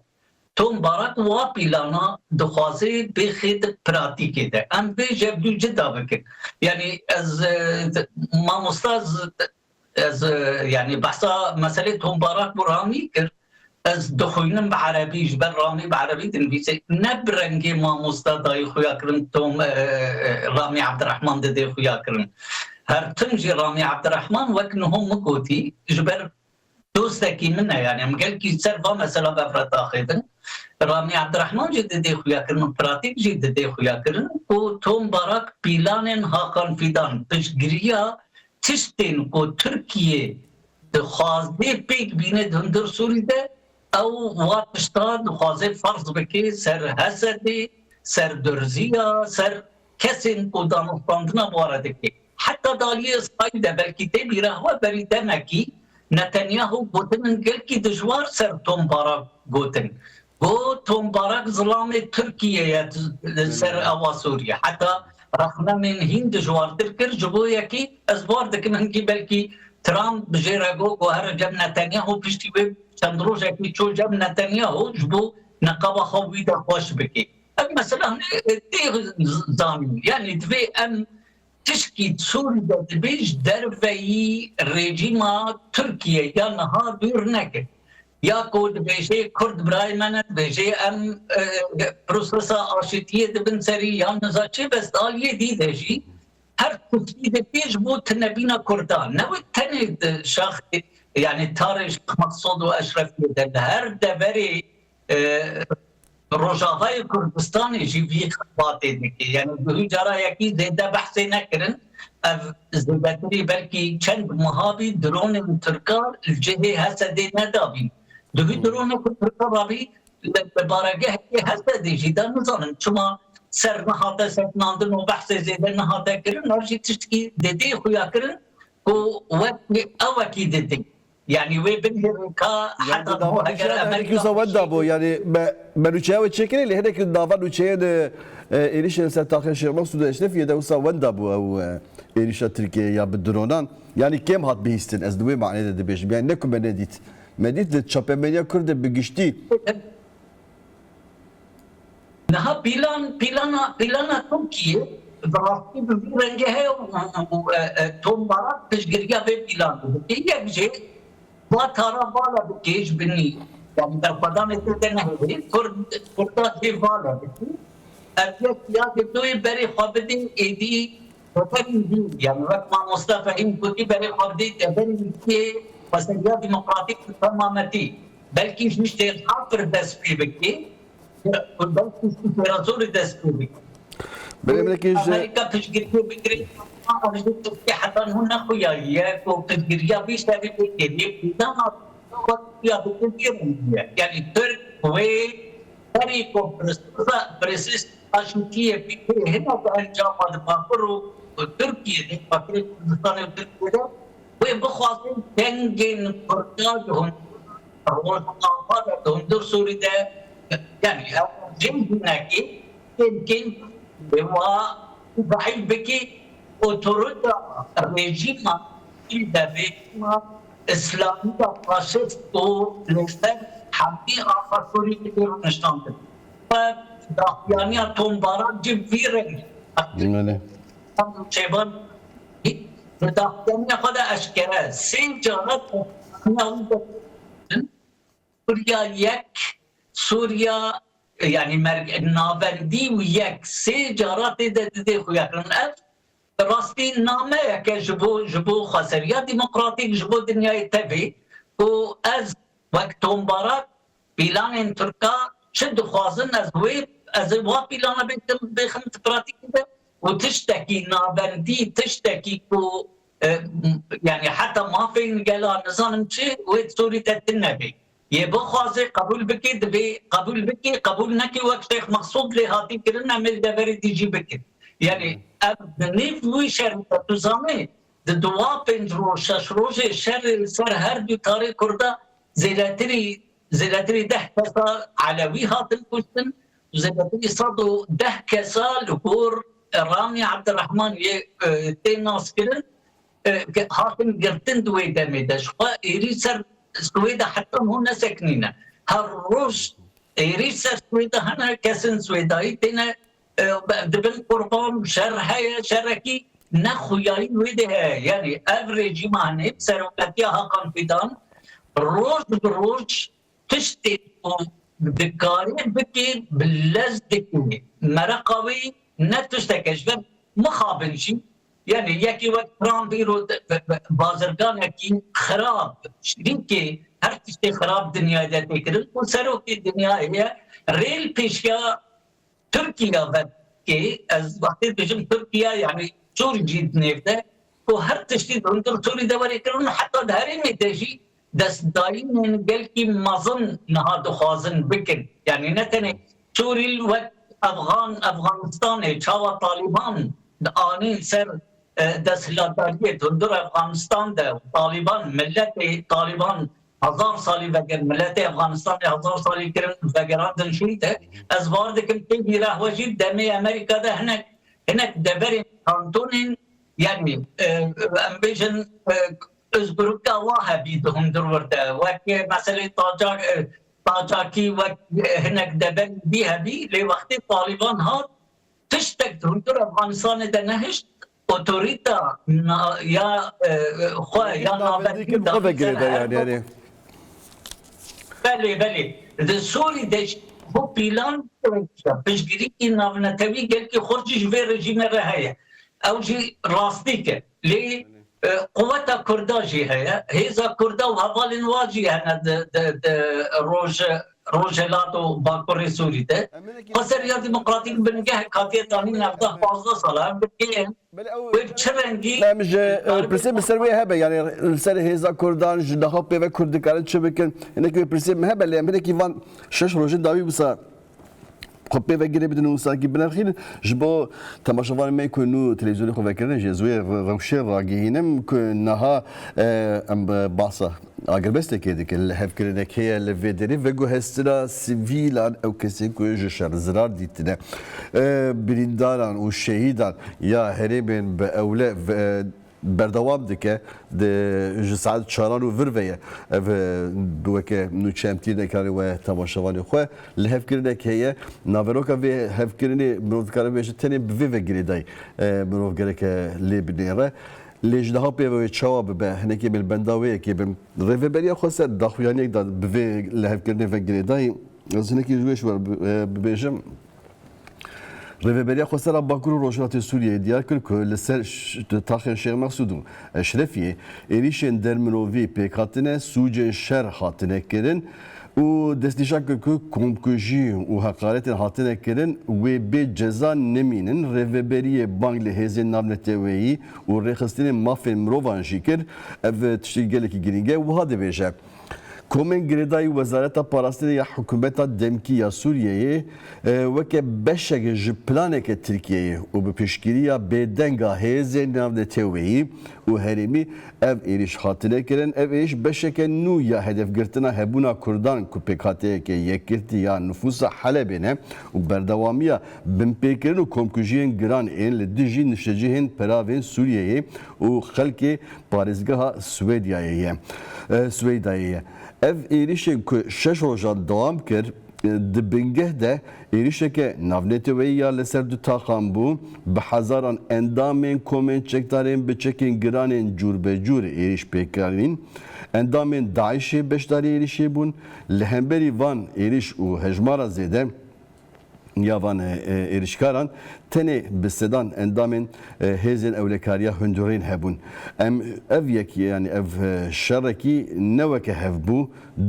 Tom Barak wa plana dixwaze bêxe di pratîkê de. Em vê ji hev du cida bikin. Yani ez, e, mamosta, ez, ez, e, yani behsa meselê Tom Barak bû, Ramî kir. Ez dixwînim bi erebî, ji ber Ramî bi erebî dinivîse. Ne bi rengê mamosta dayê xuya kirin, Tom, e, e, Ramî Abdirehman didê xuya kirin. Her tim jî Ramî Abdirehman wek niho min gotî, ji ber dostekî min e, yani em gelkî ser va mesela bev re daxivin. Ramî Abdirehman jî didê xuya kirin, pratîk jî didê xuya kirin ku Tom Barak planên Hakan Fidan, piştgiriya tiştên ku Tirkiye dixwaze pêk bîne di hundir Sûrî de, ew wa tişta dixwaze ferz bike ser Hesedê, ser Durziya, ser kesên ku danûstandina bi wan re dike. Heta di aliyê Îsraîl de belkî tê bîra we berî demekî Netanyahu gotin in gelkî dijwar ser Tom Barak gotin. Got, Tom Barak zilamê Tirkiye ye li ser ewa Sûriye. Heta rexnemên hîn dijwartir kir, ji bo yekî ez bar dikim hinkî belkî Trump bi jê re got ku here cem Netanyahu, piştî wê çend rojekî çû cem Netanyahu ji bo neqaba xwe wî de xweş bike. Ev mesela hûn ê tê zanîn. Yani divê em tişkî Sûrî de dibê ji derveyî rejîma Tirkiye ya niha dûr neke. Ya ku dibêjê Kurd birayê me ne, dibêjê em, e, prosesa aşîtiyê dibin serî, yan niza çi, bes di aliyê dî de jî her tiştî dibê ji bo tunebîna Kurdan. Ne wek tenê di şaxê, yani tarê Şax Meqsûd û Eşrefiyê de, li her deverê, e, Rojavayê Kurdistanê jî vî xebatê dike. Yani duhî cara yekî zêde behsê nekirin. Ev zêdetirî belkî çend meha bî dronên Tirka li cihê Hesedê nedabî. Duhî dronê ku Tirka rabî li, li baregehekê Hesedê jî de nizanim çima ser nehate sekinandin û behsê zêde nehate kirin, ev jî tiştkî didê xuya kirin ku wek ewekî didê. Yani wê binêrin ka heta niha eger Amerîka wisa wenda bû, yani me, me nûçeya wê çêkirê, lê hinek nava nûçeyê de, e, êrişên ser taxê Şêx Meqsûd û Eşrefiyê de wisa wenda bû ew, e, êrişa Tirkiyeyê ya bi dronan. Yani kêm hat bihîstin, ez di wê manê de dibêjim. Yani ne ku me nedît. Me dît di çapemeniya Kurd de bi giştî. Niha pîlan, pîlana, pîlana Tirkiyê bi rastî bi vî rengê heye û, û, û, e, e, Tom Barak piştgiriya vê pîlan dike. Yek jê va tara vala bike ji binî, yani berxwedanê te de nehêlê, Kurd, Kurda jê vala bike. Ev yek ya, yek doyê berê xwe bidê êdî deverên dî, yani wek mamosta Fehîm gotî, berê xwe bidê deverên dî, xweseriya demokratîk bi temametî. Belkî ji şêrha pir dest pê bike, belkî ji şêra zorê dest pê bike. Belê, belkî ji Amerîka piştgiriyê bigire, ev ji Tirkiye heta niho nexuyayiye ku piştgiriya vî şerî bike. Lê pîlana wek ya dike vê rengî ye. Yani Tirk wê serî ku pirsîsa, pirsîs aşîtiyê bike, hinek encama di Bakur û Tirkiye de, Bakurê Kurdistanê û Tirkiye de, wê bixwazin dengên Kurda di hundir Rojava de, di hundir Sûrî de, yani ew jin hinekî, kêm kêm wa zehîf bikî, otorîta rejîma, de rejîma îslamî ya faşîst û li ser hemî axa Sûrî dikir nişandin. Ve daxuyaniya tombaran cî vî rengî. Belê. Çêban, bi daxuyaniya xwe de eşkere sê cara daxuyaniya wî de Sûriya yek, Sûriya, yani mer-, navendî û yek, sê cara tê de didê xuya kirin. Ev rastî nameyeke ji bo, ji bo xweseriya demokratîk, ji bo dinyayê tevî ku ez wek tombarak pîlanên Tirka çi dixwazin, ez wê, ez ê wa pîlana bêxim, bêxim di pratîkê de û tiştekî navendî, tiştekî ku, e, yani heta mafên gela nizanim çi, wê di Sûrî de tune bê. Yê bixwaze qebûl bike, divê qebûl bike, qebûl neke wek Şêx Mexsûd lê hatî kirin, em ê li deverê dî jî bikin. Yani ev bi nîv wî şerî de tu zanî, di dua pênc roj, şeş rojê şerê li ser her du tarê Kurda zêdetirî, zêdetirî deh kesa Elewî hatin kuştin, zêdetirî sed û deh kesa li gor Ramî Ebdirehman yê, e, tê naskirin, e, ke hatin girtin di wê demê de. Ji xwe êrî ser Swêda heta niho nesekinîne. Her roj êrî ser Swêda hene, kesên Swêdayî têne, e, dibin qurban, şer heye, şerekî ne xuyayî wê de heye. Yani ev rejîma hene, seroketiya Hakan Fidan roj bi roj tiştê ku dikare bike, bi lez dike. Mereqa wî ne tişteke ji ber mixabin jî. Yani yekî wek Trump îro de, be, be, bazirganekî xirab, şirîkê her tiştê xirab dinyayê de tê kirin û serokê dinyayê ye. Rê li pêşiya Tirkiye veke, ez wextê dibêjim Tirkiye, yani Sûrî jî di nêv de, ku her tiştî di hundir Sûrî de were kirin, heta di herêmê de jî destdayînên gelkî mezin niha dixwazin bikin. Yani ne tenê Sûrî wek Efxan, Efxanistanê çawa Talîban anî ser, e, desthilatdariyê di hundir Efxanistan de, Talîban, miletê Talîban hezar salî veger, miletê Efxanistanê hezar salî kirin, vegerandin şûn de. Ez bar dikim, tu bîra xwe jî demê Amerîka de hinek, hinek deverên kantonên, yani, e, em bêjin, e, özgürlükka wa hebî di hundir wir de. Wek meselê Taca-, e, Tacakî, wek, e, hinek deverên dî hebî, lê wextê Talîban hat, tiştek di hundir Efxanistanê de nehişt, otorîta na-, ya, e, xwe, ya navendî navendî xwe vegirê de, yani, yani. Belê, belê. Di Sûrî de jî bu pîlan piştgirîkî navnetewî gelkî xurt jî ji vê rejîmê re heye. Ew jî rastîk e. Lê, e, quweta Kurda jî heye. Hêza Kurda û hevalên wa jî hene di, di, di roj-, Rojhilat û Bakurê Sûrî de. Xweseriya demokratîk bingehek hatiye danîn hevdeh pazdeh sala. Em dibêjin wê bi çi rengî. Em ji, e, pirsê bi ser wê hebe, yani li ser hêza Kurdan ji niha pê ve Kurd dikarin çi bikin? Hinek wê pirsê min hebe, lê em hinekî van şeş rojên dawî wisa xwe pê ve girê bidin û sankî binerxînin. Ji bo temaşevanê me ku nû televîzyonê xwe vekirine jî, ez wê re-, rewşê ragihînim ku niha, e, em bi basa agirbestekê dikin. Lihevkirinek heye li vê derê, veguhestina sivîlan, ew kesên ku ji şer zirar dîtine. E, birîndaran û şehîdan ya herêmên bi ewle ve, berdewam dike, di, ji saet çaran û vir ve ye. Ev, e, weke nûçe em tîr nekarê we temaşevanê xwe. Lihevkirinek heye. Naveroka vê hevkirinê mirov dikare bêje tenê bi vê ve girêdayî, e, mirov gereke lê binêre. Lê ji niha pê ve wê çawa bibe? Hinekî em ê li benda wê yekê bin. Rêveberiya Xweser daxuyaniyek da bi vê lihevkirinê ve girêdayî. Ez hinekî ji wê ji we re bi-, e, bibêjim. Rêveberiya Xweser a Bakur û Rojhilatê Sûriyeyê diyar kir ku li ser ş-, taxên Şêx Mexsûd û Eşrefiyê êrîşên dermirovî pêk hatine, sûcên şer hatine kirin û destnîşan kir ku komkujî û heqaretên hatine kirin wê bê ceza nemînin. Rêveberiyê bang li hêzên navneteweyî û rêxistinên mafên mirovan jî kir. Ev tiştê gelekî girîng e. Wiha dibêje, Komên girêdayî Wezareta Parastinê ya Hikûmeta Demkî ya Sûriyeyê, e, weke beşek ji planeke Tirkiyeyê û bi piştgiriya bêdenga hêzên navneteweyî û herêmî ev êrîş hatine kirin. Ev êrîş beşeke nû ya hedefgirtina hebûna Kurdan ku pêkhateyeke yekgirtî ya nifûsa Helebê ne û berdewamiya binpêkirin û komkujiyên giran ên li dijî niştecihên peravên Sûriyeyê û xelkê parêzgeha Swêdyayê ye. E, Swêydayê ye. Ev êrîşên ku şeş rojan dewam kir, e, di bingeh de êrîşeke navneteweyî ya li ser du taxan bû. Bi hezaran endamên komên çekdarên bi çekên giranên cûrbecûr êrîş pêk anîn. Endamên DAIŞê beşdarî êrîşê bûn. Li hemberî van êrîş û hejmara zêde ya van, e, êrişkaran tenê bi sedan endamên, e, hêzên ewlekariya hundirîn hebûn. Em ev yekî, yanî ev, e, şerekî ne weke hev bû,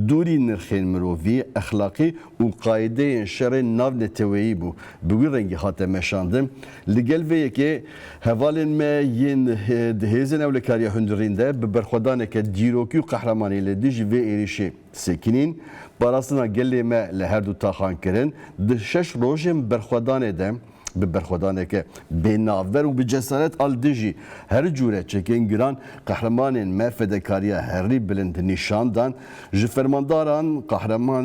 dûrî nirxên mirovî, exlaqî û qaîdeyên şerên navneteweyî bû. Bi wî rengî hate meşandin. Li gel vê yekê hevalên me yên, e, di hêzên ewlekariya hundirîn de bi berxwedaneke dîrokî û qehremanî li dijî vê êrişê sekinîn. Parastina gelê me li her du taxan kirin. Di şeş rojên berxwedanê de bi berxwedaneke bênavber û bi cesaret al dijî her cûre çekên giran qehremanên me fedekariya herî bilind nîşan dan. Ji fermandaran qehreman,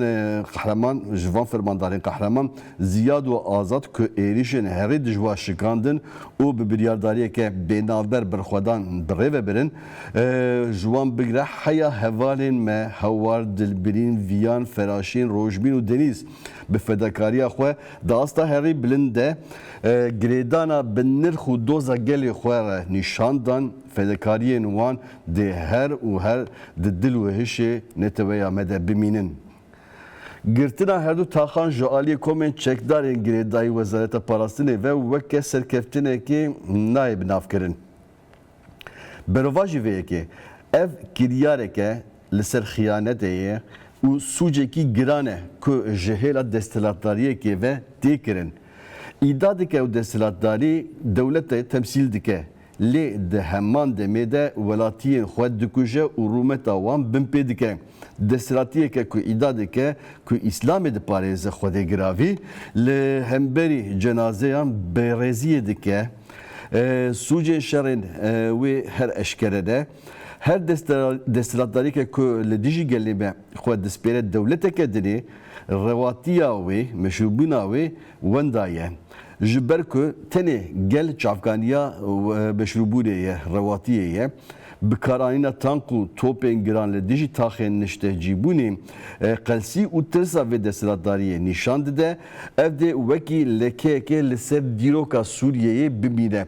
qehreman, ji van fermandarên qehreman Ziyad û Azad ku êrîşên herî dijwar şikandin û bi biryardariyeke bênavber berxwedan bi rê ve birin, e, ji wan bigre heya hevalên me Hewar, Dilbirîn, Viyan, Feraşîn, Rojbîn û Denîz bi fedakariya xwe di asta herî bilind de, e, girêdana bi nirx û doza gelê xwe re nîşan dan. Fedakariyên wan dê her û her di dil û hişê neteweya me de bimînin. Girtina her du taxan ji aliyê komên çekdarên girêdayî Wezareta Parastinê ve weke serkeftinekê nayê binavkirin. Berovajî vê yekê, ev kiryareke li ser xiyanetê ye û sûcekî giran e ku ji hêla desthilatdariyekê ve tê kirin. Îda dike û desthilatdarî dewletê temsîl dike. Lê di heman demê de welatiyên xwe dikuje û rûmeta wan binpê dike. Desthilatiyeke ku îda dike ku Îslamê diparêze Xwedê giravî, li hemberî cenazeyan bêrêziyê dike. E, sûcên şerên, e, wê her eşkere ne. Her destera-, desthilatdariyeke ku li dijî gelê me xwe dispêre dewleteke dinê, rewatiya wê, meşrûbûna wê wenda ye. Ji ber ku tenê gel çavkaniya, e, meşrûbûnê ye, rewatiyê ye, bikaranîna tank û topên giran li dijî taxên niştecîbûnê, e, qelsî û tirsa vê desthilatdariyê nîşan dide, ev dê wekî lekeyekê li ser dîroka Sûriyeyê bimîne.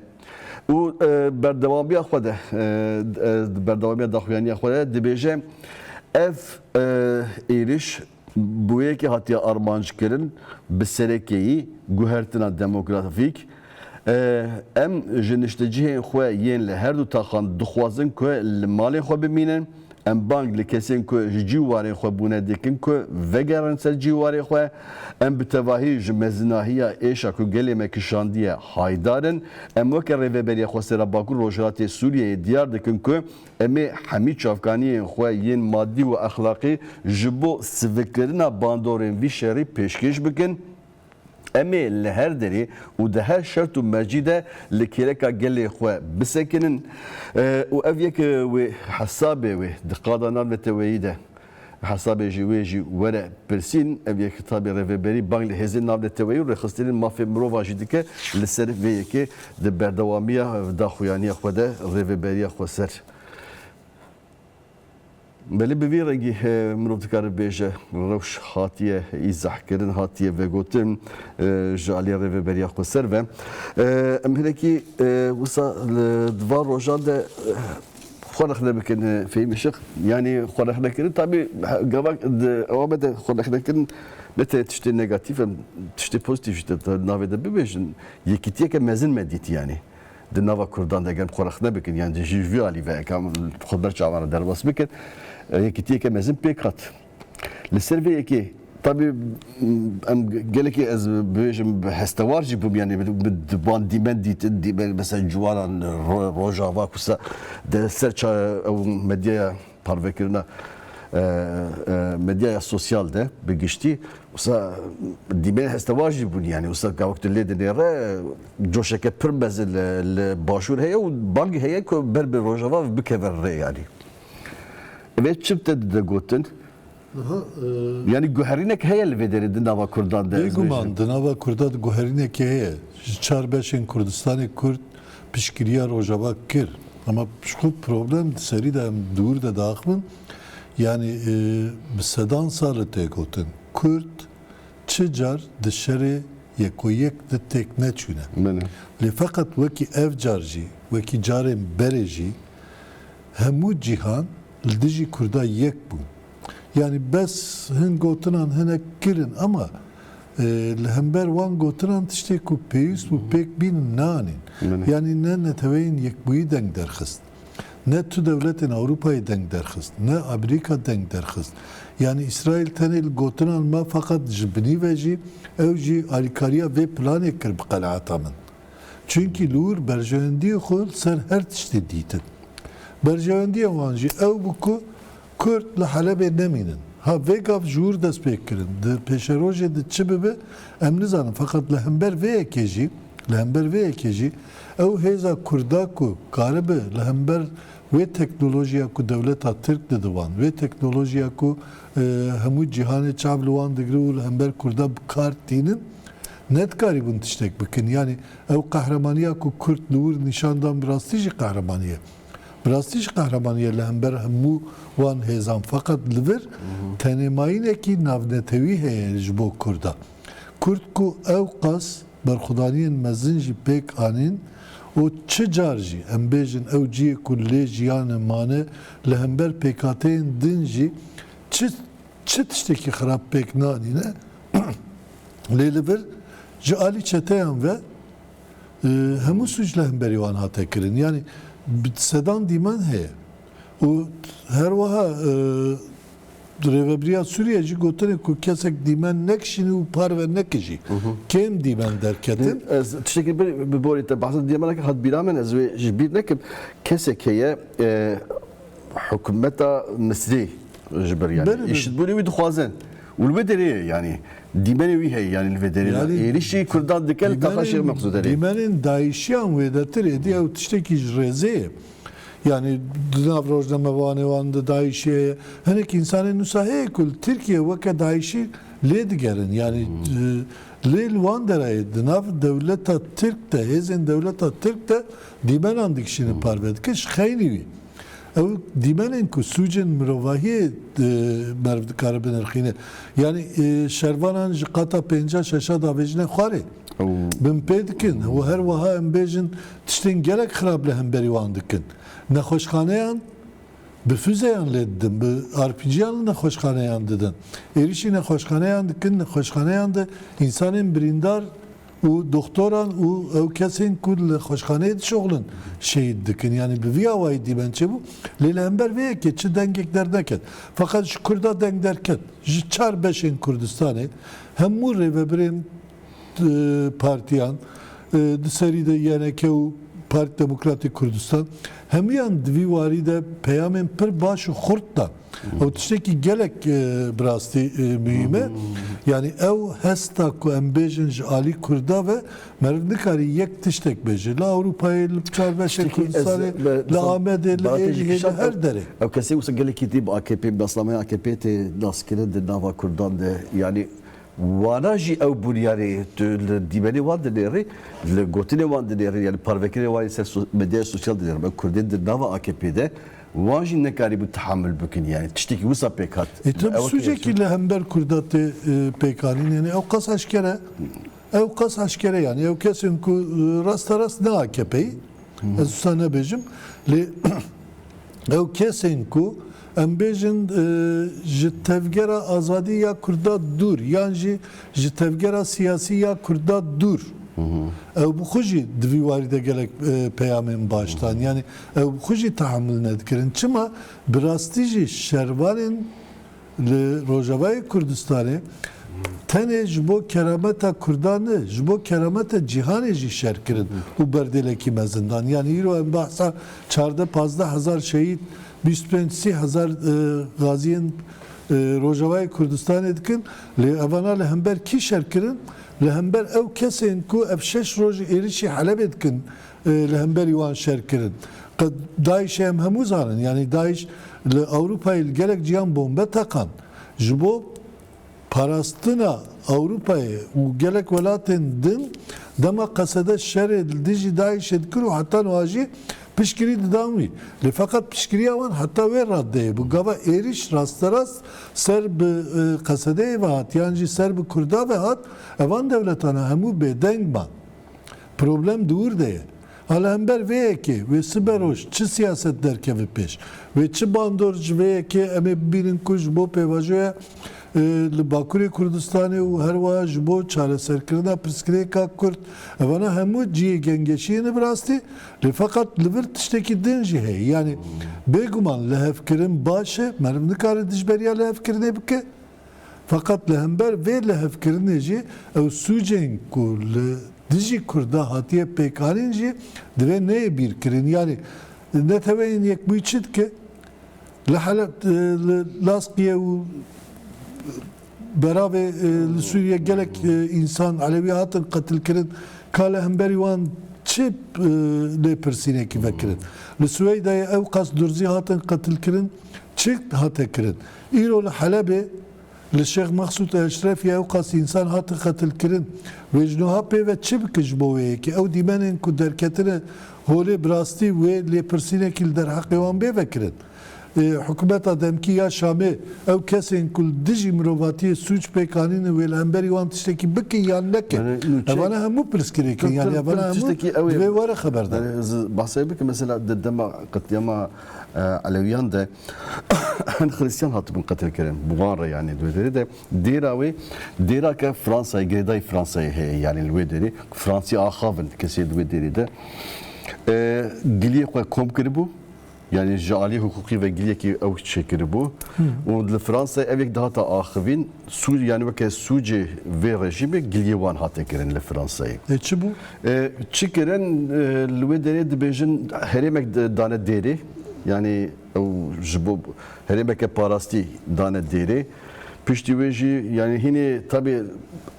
Û, e, berdewamiya xwe de, e, e, berdewamiya daxuyaniya xwe de dibêje, ev, e, êrîş bi wê yekê hatiye armanckirin, bi serekeyî guhertina demografîk. E, em ji niştecihên xwe yên li her du taxan dixwazin ku li malên xwe bimînin. Em bang li kesên ku ji cî û warên xwe bûne dikin ku vegerin ser cî û warê xwe. Em bi tevahî ji mezinahiya êşa ku gelê me kişandiye haydar in. Em weke Rêveberiya Xweser a Bakur Rojhilatê Sûriyeyê diyar dikin ku em ê hemî çavkaniyên xwe yên madî û exlaqî ji bo sivikkirina bandorên vî şerî pêşkêş bikin. Em ê li her derê û di her şert û mercî de li kêleka gelê xwe bisekinin. E, û ev yek, e, wê hesabê wê di qada navneteweyî de, hesabê jî wê jî were pirsîn. Ev yek tabî rêveberî bang li hêzên navneteweyî û rêxistinên mafê mirova jî dike. Li ser vê yekê di berdewamiya daxuyaniya xwe de rêveberiya xweser. Belê, bi vî rengî, e, mirov dikare bêje, rewş hatiye îzahkirin, hatiye vegotin, e, ji aliyê Rêveberiya Xweser ve. E, em hinekî, e, wisa li, di van rojan de, e, xwe rexne bikin, e, Fehîm Işık. Yanî xwe rexnekirin, tabî, he, gava di ewa me de xwe rexnekirin ne tenê tiştê negatîf, em tiştê pozîtîf jî di navê de bibêjin. Yekîtiyeke mezin me dît yanî. Di nava Kurdan de eger em xwe rexne bikin, yan jî ji vî alî ve, eger em xwe ber çavan re derbas bikin, e, yekîtiyeke mezin pêk hat. Li ser vê yekê, tabî, em gelekî ez bibêjim, hestewar jî bûm, yanî bi, bi, di van dîmen dîtin, dîmen mesela Ciwanan, Ro-, Rojava, kusa de ser ça-, ew medyaya parvekirina, e, e, medyaya sosyal de bi giştî, wisa dîmenên hestewar jî bûn, yanî wisa gavek tu lê dinêre, coşeke pir mezin li, li başûr heye û bang heye ku ber bi Rojava bikeve rê, yanî. Ev çi te dide gotin? Aha, e, Yanî guherînek heye li vê derê di nava Kurdan de, ez bêjim. Bêguman di nava Kurda de guherînekê heye. Ji çar beşên Kurdistanê Kurd piştgiriya Rojava kir. Ama ji xwe problem di serî de em dûr de diaxivin. Yanî, e, bi sedan sal e tê gotin. Kurd çi car di şerê yeko yek de têk neçûne. Belê. Lê feqet wekî ev car jî, wekî carên berê jî hemû cîhan li dijî Kurda yek bû. Yanî bes hin gotinan hinek kirin ama, e, li hember wan gotinan tiştê ku pêwîst bû pêk bînin neanîn. Belê. Yanî ne Neteweyên Yekbûyî deng derxist, ne tu dewletên Ewropayê deng derxist, ne Amerîka deng derxist. Yanî Îsraîl tenê li gotinan me, feqet ji binî ve jî ew jî alîkariya vê planê kir bi qenaeta min. Çunkî li wir berjewendiyê xwe li ser her tiştê dîtin. Berjewendiyê wan jî ew bû ku Kurd li Helebê nemînin. Ha vê gav ji wir dest pê kirin. Di pêşerojê de çi bibe, em nizanin. Feqet li hember vê yekê jî, li hember vê yekê jî ew hêza Kurda ku karibe li hember wê teknolojiya ku dewleta Tirk dide wan, wê teknolojiya ku, e, hemû cîhanê çav li wan digire û li hember Kurda bi kar tînin, nedikarîbûn tiştek bikin. Yanî ew qehremaniya ku Kurd li wir nîşan dan bi rastî jî qehremanî ye. Bi rastî jî qehremanî ye li hember hemû wan hêzan. Feqet li vir tenêmayînekî navnetewî heye ji bo Kurda. Kurd ku ew qas berxwedaniyên mezin jî pêk anîn û çi car jî em bêjin ew cihê ku lê jiyane mane li hember pêkhateyên din jî çi, çi tiştekî xirab pêk nanîne. Lê li vir ji alî çeteyan ve, e, hemû sûc li hemberî wan hate kirin. Yanî bi sedan dîmen heye. Û her wiha, e, Rêvebiriya Sûriyê jî gotinê ku kesek dîmen nekişînî û parve nekijî. Hı hı. Kêm dîmen derketin. Ez tiştekî bir, bi borî te behsa dîmeneke hat bîra min, ez wê ji bîr nekim. Kesek heye, e, hikûmeta Misrê ji ber, yanî, belê, belê, îşitbûnê wî dixwazin. Û li wê derê ye, yanî, dîmenê wî heye, yanî, li vê derê de. Yanî, êrişî Kurdan dike li taxa Şêx Mexsûd Erê. Dîmenên DAIŞiyan wê de tir êdî ew tiştekî ji rêzê ye. Yanî di nav rojnamevanê wan de DAIŞî heye. Hinek însanên wisa heye ku li Tirkiye weke DAIŞî lê digerin. Yanî, e, lê li wan derayê di nav dewleta Tirk de, hêzên dewleta Tirk de dîmenan dikişînin parve dikin ji xeynî wî. Ew dîmenên ku sûcên mirovahiyê, e, meriv dikare binirxîne. Yanî, e, şervanan ji qata pênca şeşa davêjine xwarê. Ew Bin pê dikin. Û her wiha em bêjin tiştên gelek xirab li hemberî wan dikin. Nexweşxaneyan bi füzeyan lê didin, bi R P G'yan li nexweşxaneyan didin. Êrişî nexweşxaneyan dikin, nexweşxaneyan de însanên birîndar û doktoran û ew kesên ku li nexweşxaneyê dişoxilin şehîd dikin. Yanî bi vî awayî dîmen çêbû. Lê li hember vê yekê çi dengek derneket. Feqet ji Kurda deng derket. Ji çar beşên Kurdistanê hemû rêvebirên, e, partiyan, e, di serî de Y N K û Parti Demokratîk Kurdistan, hemûyan di vî warî de peyamên pir baş û xurt dan. Ew tiştekî gelek, e, bi rastî, e, muhîm e. Yanî ew hesta ku em bêjin ji alî Kurda ve meriv nikarî yek tiştek bêje. Li Ewropayê, li çar beşê Kurdistanê, li Amedê, li Êlihê, li her derê. Ew kesê wisa gelekî tê bi A K P, bi nasnameya A K P tê naskirin di nava Kurdan de. Yanî wana jî ew bunyarê tu li dîmenê wan dinêrî, li gotinê wan dinêrî, yanî parvekirinê wan ser so-, medyaya sosyal dinêrî. Ew Kurdên di nava A K P de wan jî nekarîbû tehamul bikin. Yanî tiştekî wisa pêk hat. E, tabii, ew sûcekî li hember Kurda tê, e, pêkanîn. Yanî ew qas eşkere, ew qas eşkere, yanî ew kesên ku, e, rasta rast ne A K P'yî, ez wisa nebêjim. Lê ew kesên ku em bêjin, e, ji tevgera azadî ya Kurda dûr, yan jî ji tevgera siyasî ya Kurda dûr. Ew bi xwe jî di vî warî de gelek, e, peyamên baş dan. Yanî ew bi xwe jî tehamul nedikirin. Çima? Bi rastî jî şervanên li Rojavayê Kurdistanê tenê ji bo kerameta Kurdan ne, ji bo kerameta cîhanê jî şer kirin û berdêlekî mezin dan. Yanî îro em behsa çardeh pazdeh hezar şehîd Bîst pênc sî hezar, e, gaziyên, e, Rojavayê Kurdistanê dikin. Lê evana li hember kî şer kirin? Li hember ew kesên ku ev şeş roj êrişî Helebê dikin, e, li hemberî wan şer kirin. Qe-, DAIŞ'ê em hemû zanin. Yanî DAIŞ li Ewropayê, li gelek ciyan bombe teqand. Ji bo parastina Ewropayê û gelek welatên din dema Qesede şerê li dijî DAIŞ'ê dikir û heta niha jî piştgirî didan wî. Lê feqet piştgiriya wan heta wê raddeyê bû. Gava êrîş rasterast ser bi, e, Qesedeyê ve hat, yan jî ser bi Kurda ve hat, evan dewletana hemû bêdeng man. Problem di wir de ye. A li hember vê yekê, wê sibe roj çi siyaset derkeve pêş? Wê çi bandor ji vê yekê em ê bibînin ku ji bo pêvajoya, e, li Bakurê Kurdistanê û her wiha ji bo çareserkirina pirsgirêka Kurd, evana hemû cihê gengeşiyê ne bi rastî, lê feqet li vir tiştekî din jî heye. Yanî bêguman lihevkirin baş e, meriv nikare dijberiya lihevkirinê bike. Feqet li hember vê lihevkirinê jî ew sûcên ku li dijî Kurda hatiye pêkanîn jî divê neyê bîrkirin. Yanî Neteweyên Yekbûyî çi dike? Li Heleb, li Laskiye û beravê, e, li Sûriye gelek, e, însan Elewî hatin qetilkirin. Ka li hemberî wan çi, e, lêpirsînekî vekirin? Li Swêdayê ew qas Durzî hatin qetilkirin. Çi hate kirin? Îro li Helebê Li Şêx Mexsûd Eşrefî ew qas însan hatin qetilkirin. Wê ji niha pê ve çi bike ji bo wê yekê? Ew dîmenên ku derketine holê bi rastî wê lêpirsînekî li derheqê wan bê vekirin. Ê, hikûmeta demkî ya Şamê ew kesên ku li dijî mirovatiyê sûc pêk anîne wê li hemberî wan tiştekî bike yan neke? Yanî, nûçe- Evana hemû pirsgirêk in. Pir, Yanî pir, evana pir hemû tiştekî ew ê divê were xeberdar. Yanî, ez bahsê bikim, mesela di dema qetliyama, e, Elewiyan de hin Xristiyan hatibûn qetilkirin. Bi wan re, yanî, di wê derê de dêra wê, dêra ke Fransayê, girêdayî Fransayê heye, yanî, li wê derê Fransî axavin kesê di wê derê de, e, giliyê xwe kom kiribû, yanî, ji aliyê hiqûqî ve giliyekî ew çêkiribû. Hı. Û li Fransayê ev yek dihata axivîn, Sû-, yanî, weke sûcê vê rejîmê giliyê wan hate kirin li Fransayê. E, çi bû? E, çi kirin, e, li wê derê dibêjin herêmek d-, dane dêrê, yanî ew ji bo herêmeke parastî dane dêrê. Piştî wê jî, yanî hînê tabî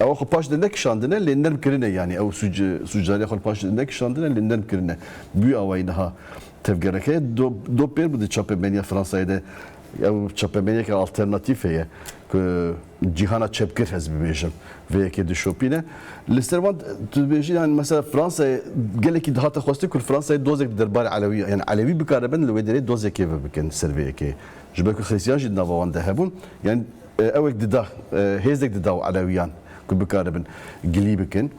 ew xwe paş de nekişandine, lê nerm kirine, yanî ew sûc-, sûcdarî xwe paş de nekişandine, lê nerm kirine. Bû awayî niha tevgereke do, do pêr bû di çapemeniya Fransayê de. Ew çapemeniyeke alternatîf heye ku cîhana çepgir, ez bibêjim, vê yekê dişopîne. Li ser wan tu dibêjî, yanî mesela Fransayê gelekî dihate xwestin ku li Fransayê dozek di derbarê Elewî, yanî Elewî bikaribin li wê derê dozekê ve bikin ser vê yekê. Ji ber ku Xristiyan jî di nava wan de hebûn. Yanî, e, ewek dida, e, hêzek dida û Elewiyan ku bikaribin gilî bikin.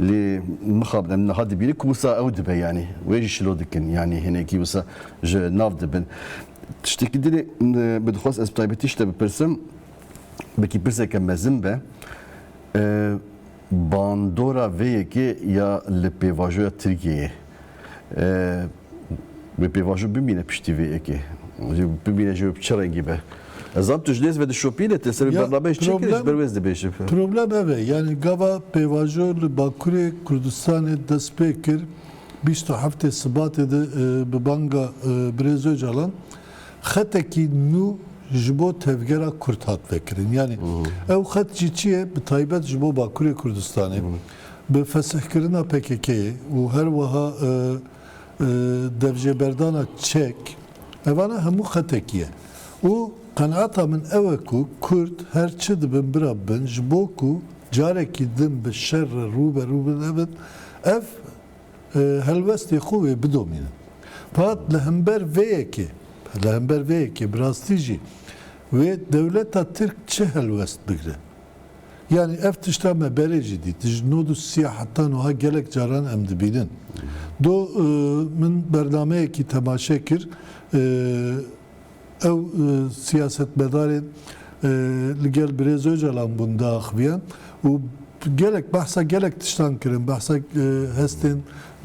Lê mixabin em niha dibînin ku wisa ew dibe, yanî wê jî şilo dikin, yanî hinekî wisa ji nav dibin. Tiştekî dinê, e, min dixwest ez bi taybetî ji te bipirsim, belkî pirseke mezin be. E, bandora vê yekê ya li pêvajoya Tirkiyeyê, e, wê pêvajo bimîne piştî vê yekê? Bimîne jî wê bi çi rengî be? Ez zam tu ji nêz ve dişopîne, te ser wê Ya, bernameyê çêkirî, ji problem, ber wê ez dibêjim. Problem ev e. Yanî gava pêvajo li Bakurê Kurdistanê dest pê kir, bîst û heftê Sibatê de, e, bi banga, e, Birêz Ocalan xetekî nû ji bo tevgera Kurd hat vekirin. Yanî ew xet jî çi ye? Bi taybet ji bo Bakurê Kurdistanê, bi fesihkirina P K K'yê û her wiha, e, e, devjêberdana çek, evana hemû xetekî ye. Û qenaeta min ew e ku Kurd her çi dibin bira bin, ji bo ku carekî din bi şer re rû be rû bin, ev, e, helwestê xwe wê bidomînin. Fakat li hember vê yekê, li hember vê yekê bi rastî jî wê dewleta Tirk çi helwest bigre? Yanî ev tişta me berê jî dît. Ji nod û sî heta niha gelek caran em dibînin. Do, e, min bernameyekî temaşe kir. E, ew, e, siyasetmedarên, e, li gel Birêz Ocalan bûn diaxiviyan û gelek behsa gelek tiştan kirin. Behsa, e, hestên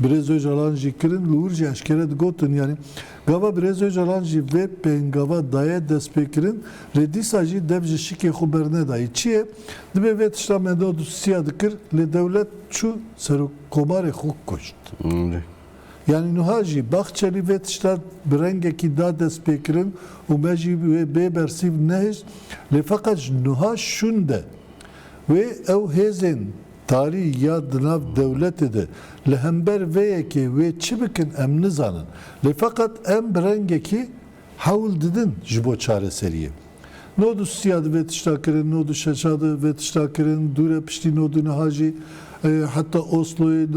Birêz Ocalan jî kirin, li wir jî eşkere digotin, yanî gava Birêz Ocalan jî vê pêngava daye destpêkirin, lê dîsa jî dev ji şikê xwe bernedayî. Çi ye? Dibê vê tişta me nod û sî ya dikir, lê dewlet çû serokkomarê xwe kuşt. Hmm. Yanî nuha jî Baxçelî vê tişta bi rengekî da destpêkirin û me jî wê bê bersîv nehişt, lê feqet ji nuha şûn de wê ew hêzên tarî ya di nav dewletê de li hember vê yekê wê çi bikin em nizanin. Lê feqet em bi rengekî hewl didin ji bo çareseriyê. Nod û sîya di vê tişta kirin, nod û şeşa di vê tişta kirin, dûre piştî nod û neha jî, e, heta Osloyê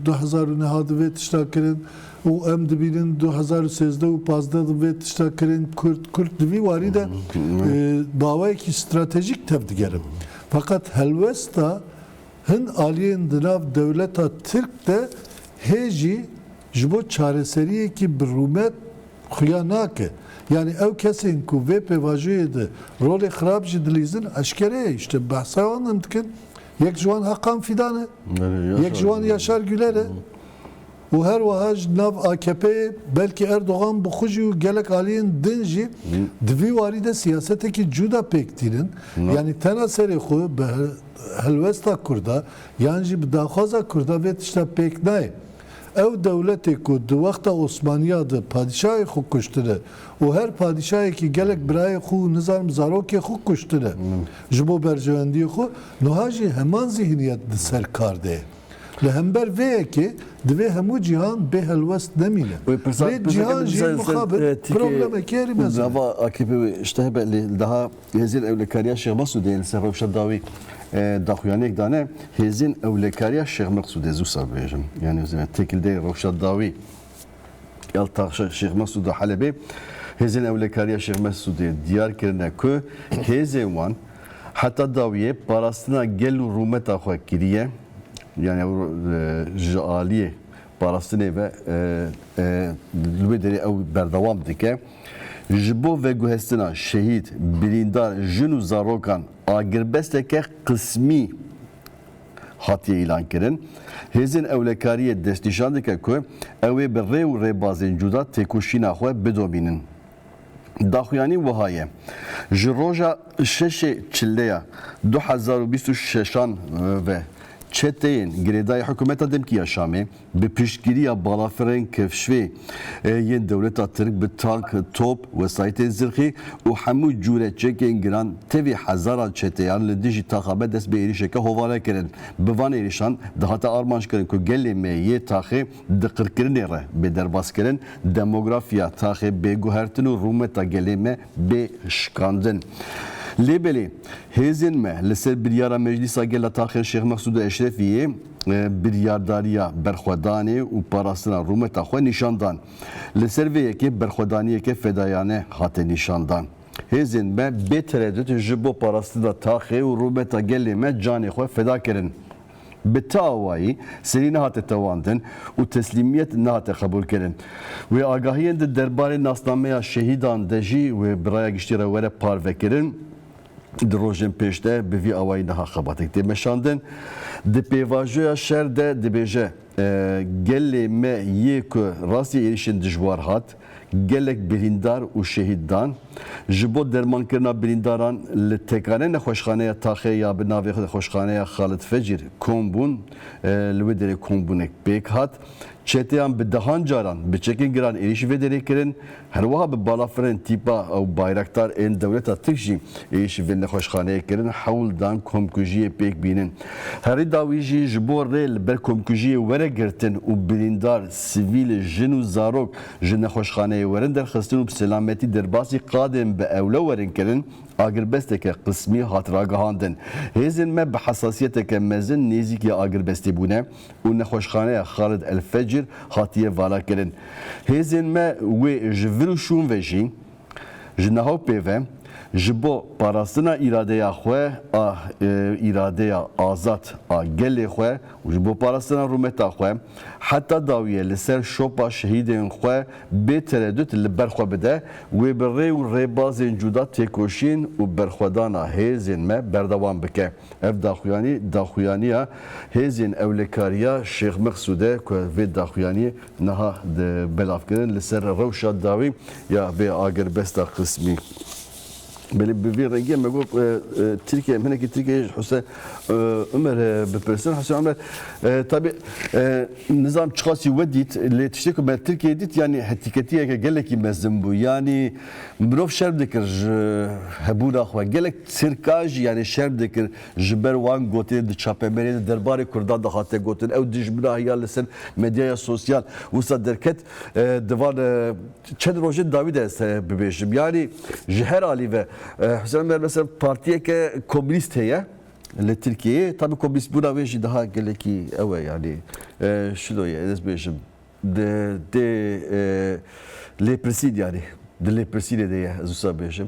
du hezar û neha di vê tişta kirin û em dibînin du hezar û sêzdeh û pazdeh di vê tişta kirin, Kurd, Kurd di vî warî de, e, bi awayekî stratejîk tev digerin. Feqet helwesta hin aliyên di nav dewleta Tirk de hê jî ji bo çareseriyekî bi rûmet xuya nake. Yanî ew kesên ku vê pêvajoyê de rolê xirab jî dilîzin eşkere ye. Îşte behsa wan em dikin. Yek ji wan Hakan Fidan e. Yek ji wan Yaşar Güler e. Û her wiha ji nav A K P'yê belkî Erdogan bi xwe jî û gelek aliyên din jî di vî warî de siyasetekî cuda pêk tînin. Yanî tena serê xwe bi he-, helwesta Kurda yan jî bi daxwaza Kurda vê tişta pêk nayê. Ew dewletê ku di wexta Osmaniya de padîşahê xwe kuştine û her padîşahekî gelek birayê xwe û nizanim zarokê xwe kuştine ji bo berjewendiyê xwe, niha jî heman zîhniyet di ser kar de ye. Li hember vê yekê divê hemû cîhan bê helwest nemîne. Wê pirsa-, Lê pirseke cîhan min jî dizay ser, mixabin e, tîkê problemekî herî mezin e. Nava A K P wê işte hebe lê daha hêzên ewlekariya Şêx Mesûdê li ser rewşa dawî, e, daxuyaniyek dane. Hêzên ewlekariya Şêx Mesûdê zû sa bibêjim. Yani têkildeyê rewşa dawî ya li taxa Şêx Mesûd û Helebê, hêzên ewlekariya Şêx Mesûdê diyar kirine ku hêzên wan heta dawiyê parastina gel û rûmeta xwe kiriye. Yani ew, e, ji aliyê parastinê ve, e, e, li wê derê ew berdewam dike. Ji bo veguhestina şehîd, birîndar, jin û zarokan agirbesteke qismî hatiye îlankirin. Hêzên ewlekariyê destnîşan dike ku ew ê bi rê û rêbazên cuda têkoşîna xwe bidomînin. Daxuyanî wiha ye. Ji roja şeşê Çileya du hezar û bîst û şeşan ve çeteyên girêdayî hikûmeta demkî ya Şamê bi piştgiriya balafirên kifşê, e, yên dewleta Tirk bi tank, top, wesayîtên zirxî û hemû cûre çekên giran tevî hezaran çeteyan li dijî taxa me dest bi êrîşeke hovane kirin. Bi van êrîşan dihate armanc kirin ku gelê me yê taxê di qirkirinê re bê derbas kirin, demografiya taxê bê guhertin û rûmeta gelê me bê şikandin. Lê belê, hêzên me li ser biryara Meclîsa Gela Taxên Şêx Mexsûd û Eşrefiyê, e, biryardariya berxwedanê û parastina rûmeta xwe nîşan dan. Li ser vê yekê berxwedaniyeke fedayane hate nîşan dan. Hêzên me bê teredût ji bo parastina taxê û rûmeta gelê me canê xwe feda kirin. Bi ti awayî serî nehate tewandin û teslîmiyet nehate qebûlkirin. Wê agahiyên di derbarê nasnameya şehîdan de jî wê bi raya giştî re were parvekirin. Di rojên pêş de bi vî awayî niha xebatek tê meşandin. Di pêvajoya şer de dibêje, e, gelê me yê ku rastî êrîşên dijwar hat, gelek birîndar û şehîd dan. Ji bo dermankirina birîndaran li tekane nexweşxaneya taxê ya bi navê nexweşxaneya Xalid Fecîr kom bûn, e, li wê derê kombûnek pêk hat. Çeteyan bi dehan caran bi çekên giran êrîşî vê derê kirin. Her wiha bi balafirên tîpa ew bayraktar ên dewleta Tirk jî êrîşî vê nexweşxaneyê kirin, hewl dan komkujiyê pêk bînin. Herî dawî jî ji bo rê li ber komkujiyê were girtin û birîndar, sivîl, jin û zarok ji nexweşxaneyê werin derxistin û bi selametî derbasî qadên bi ewle werin kirin, agirbesteke qismî hat ragihandin. Hêzên me bi hesasiyeteke mezin nêzîkî agirbestê bûne û nexweşxaneya Xalid El Fecir hatiye valakirin. Hêzên me wê ji vir û şûn ve jî ji niha û pê ve ji bo parastina îradeya xwe a, e, îradeya azad a gelê xwe û ji bo parastina rûmeta xwe heta dawiye li ser şopa şehîdên xwe bê teredût li ber xwe bide, wê bi rê û rêbazên cuda têkoşîn û berxwedana hêzên me berdewam bike. Ev daxuyanî, daxuyaniya hêzên ewlekariya Şêx Mexsûd e ku vê daxuyaniyê niha di belav kirin li ser rewşa dawî ya vê agirbesta qismî. Belê, bi vî rengî me got, e, e, Tirkiye, em hinekî Tirkiye ji Hüseyin, e, Ömer, e, bipirsin. Hüseyin Ömer, e, tabi, e, nizam çiqasî we dît, lê tiştê ku me Tirkiye dît, yanî hetîketiyeke gelekî mezin bû. Yanî mirov şerm dikir ji hebûna xwe. Gelek Tirka jî, yanî şerm dikir ji ber wan gotinên di çapemeniyê de derbarê Kurdan de hate gotin. Ew dijmina heya li ser medyaya sosyal wisa derket, e, di van, e, çend rojên dawî de ez te bibêjim. Yanî ji her alî ve, e, Hüseyin Ömer, mesela partiyeke komînîst heye li Tirkiyeyê. Tabi komînîstbûna wê jî daha gelekî ew e, yanî, e, şilo ye, ez bêjim. Di, di, e, lêpirsîn, yanî di lêpirsînê de ye, ez wisa bêjim.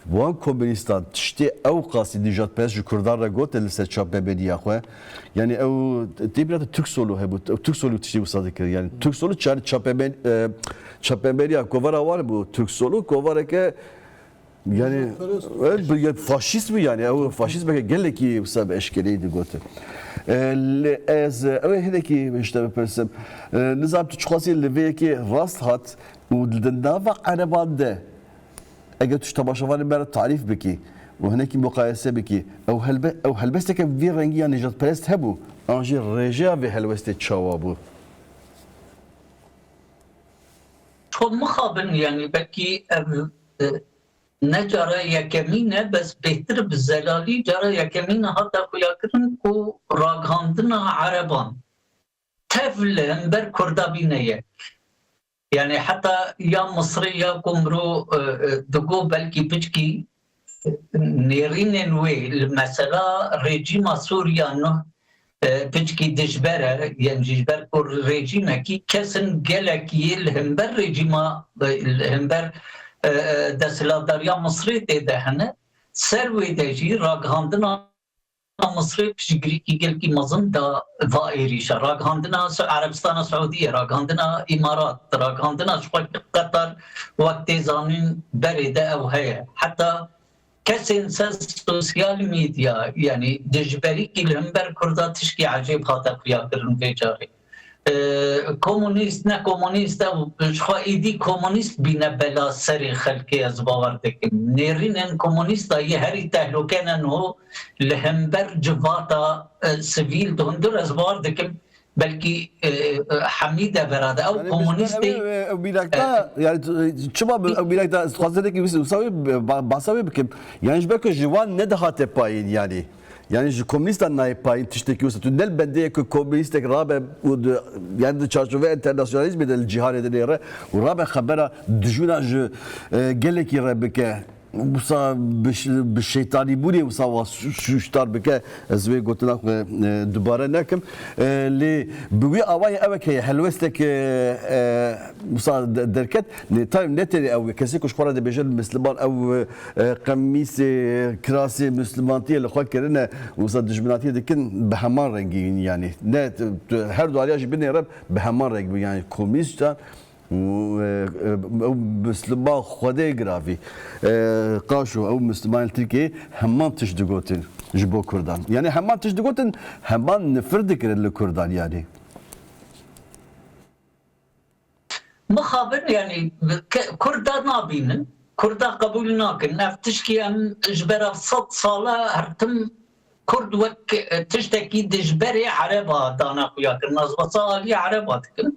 Wan komînîstan tiştê ew qasî nîjadperest ji Kurdan re gotin li ser çapemeniya xwe. Yanî ew tê bîra te Türk Solu hebû. Ew Türk Solu tiştê wisa dikir. Yanî Türk Solu çar çapemen-, e, çapemeniya kovara wan bû. Türk Solu kovareke, yanî, nîjadperest, e, bi-, ya faşîst bû yanî. Ew faşîzmeke gelekî wisa bi eşkereyî digotin. E, li ez, e, ew ê hinekî ji te bipirsim. E, nizam tu çiqasî li vê yekê rast hat û di nava ereban de Eger tu ji temaşevanên me re tarîf bikî û hinekî muqayese bikî, ew helbe-, ew helbesteke vî rengî ya nîjadperest hebû, an jî rêjeya vê helwestê çawa bû? Xwe mixabin, yanî belkî ev, e, ne cara yekemîn e, bes bêhtir bi zelalî cara yekemîn e hate xuyakirin ku ragihandina ereban tev li hember Kurda bîne yek. Yanî heta ya Misrê ya ku mirov, e, e, digo belkî piçkî, e, nêrînên wê li mesela rejîma Sûriya nuh, e, piçkî dijber e, yên jî ji ber ku rejîmekî kesin gelekî li hember rejîma, e, li hember, e, e, desthilatdariya Misrê tê de hene. Ser wê de jî ragihandina Misrê piştgirîkî gelkî mezin da va êrîşa. Ragihandina Su-, Erebistana Siûdiyê, ragihandina Îmarat, ragihandina ji xwe Qetar, wek tê zanîn berê de ew heye. Heta kesên ser sosyal medya, yanî dijberîkî li hember Kurda tişkî ecêb hate xuyakirin vê carê. E, komunîst, ne komunîst, ew ji xwe êdî komunîst bîne bela serê xelkê, ez bawer dikim. Nêrînên komunîsta yê herî tehlûke ne niho li hember civata, e, sivîl di hundir, ez bawer dikim, belkî, e, e, hemî devera de ew, yanî, komunîstê, ew, ew mînak da, e, yanî, tu, çima bi-, ew mînak da, ez dixwazim nekî wisa wê, ba-, basa wê bikim. Yanî, ji ber ku ji wan nedihate payîn, yanî. Yanî ji komûnîstan nayê payîn tiştekî wisa. Tu ne li bendê ye ku komûnîstek rabe û di, yanî di çarçoveya enternasyonalîzmê de li cîhanê dinêre û rabe xebera dijmina ji, e, gelekî re bike. Wisa bi ş-, bi şeytanîbûnê wisa wa sû-, sûcdar bike. Ez vê gotina xwe, e, dubare nekim. E, lê bi wî awayê ewek heye, helwestek, e, e, wisa de-, derket. Lê taybî ne tenê ew, kesê ku ji xwe re dibêjin Misliman, ew, e, e, qemîsê, kirasê Mislimantiyê li xwe kirine, wisa dijminatiyê dikin, bi heman rengî, yanî ne, tu, tu her du aliya jî binêre, bi heman reng bû, yanî komîstan û, e, e, ew Misliman Xwedê giravî, e, qaşo ew Mislimanên Tirkiyeyê heman tişt digotin ji bo Kurdan. Yanî heman tişt digotin, heman nifir dikirin li Kurdan, yanî. Mixabin, yanî, ke-, Kurda nabînin, Kurda qebûl nakin. Ev tişkî em ji ber ev sed sal e her tim Kurd wek, e, tiştekî dijberê Ereba dane xuya kirin. Ez wesa alî Ereba dikim.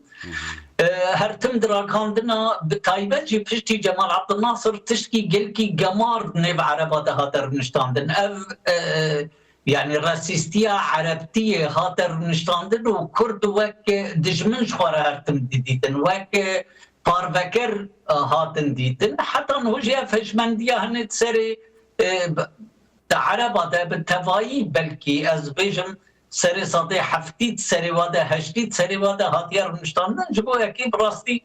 E, her tim di ragihandina, bi taybet jî piştî Cemal Abdulnasir tişkî gelkî gemar nêv Ereba de hate rûniştandin. Ev, e, Yanî rasîstiya erebtiyê hate rûniştandin û Kurd wek dijmin ji xwe re her tim didîtin, wek parveker, e, hatin dîtin. Heta niho jî ev hişmendiya hinê di serê, e, bi, di Ereba de bi tevayî belkî ez bêjim serê sedê heftî, serê wa de heştî, serê wa de hatiye rûniştandin. Ji bo yekê bi rastî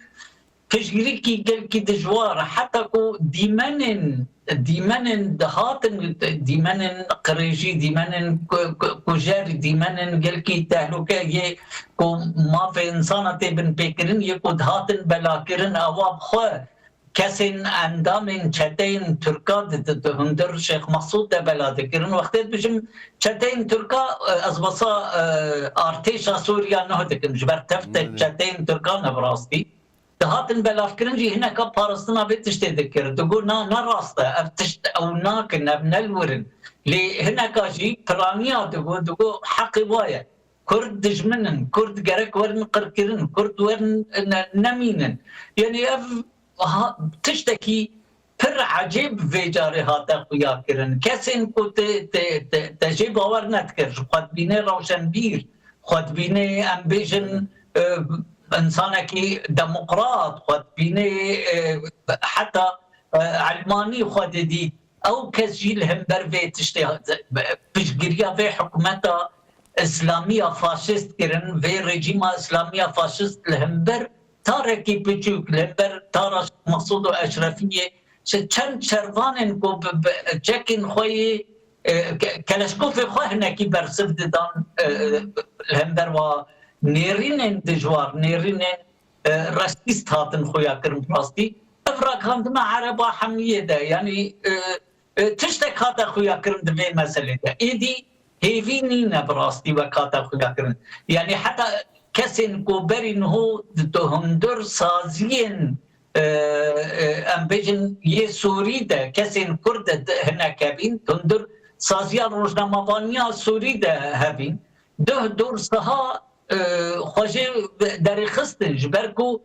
piştgirîkî gelkî dijwar, heta ku dîmenên, dîmenên dihatin, dîmenên qirêjî, dîmenên ku-, ku-, kujer, dîmenên gelkî tehlûke yê ku mafê insana tê binpêkirin, yê ku dihatin belakirin, ewa bi xwe kesên endamên çeteyên Tirka di, di, di hundir Şêx Mesûd de bela dikirin. Wextê dibêjim çeteyên Tirka, ez wesa, e, artêşa Sûriya nuh dikim, ji ber tevte çeteyên Tirka ne bi rastî. dihatin belavkirin jî hineka parastina vê tiştê dikir. Digot, na, ne rast e, ev tişt ew nakin, ev ne li wir in. Lê hineka jî piraniya digot, digot, heqê wa ye. Kurd dijmin in, Kurd gerek werin qirkirin, Kurd werin ne-, nemînin. Yanî ev ha-, tiştekî pir ecêb vê carê hate xuya kirin. Kesên ku te, te, te, te jê bawer nedikir, ji xwe dibînê rewşenbîr, xwe dibînê, em bêjin, e, insanekî demokrat, xwe dibînê, e, heta, e, elmanî xwe didît. Ew kes jî li hember vê tiştê, piştgiriya vê hikûmeta îslamî ya faşîst kirin, vê rejîma îslamî ya faşîst li hember tarekî piçûk, li hember tara Mexsûd û Eşrefiyê, çi çend şervanên ku bi, bi çekên xwe yê, e, ke-, keleşkofê xwe hinekî bersiv didan, e, e, li hember wa nêrînên dijwar, nêrînên, e, resîst hatin xuya kirin bi rastî. Ev rakandina Ereba hemiyê de, yanî, e, e, tiştek hate xuya kirin di vê meselê de. Êdî hêvî nîne bi rastî wek hate xuya kirin. Yanî heta kesên ku berî niho di hundir saziyên, e, e, em bêjin yê Sûrî de, kesên Kurd de di-, hinek hebîn, hundir saziya rojnamevaniya Sûrî de hebîn, duh dor siha, e, xwe jê derêxistin, ji ber ku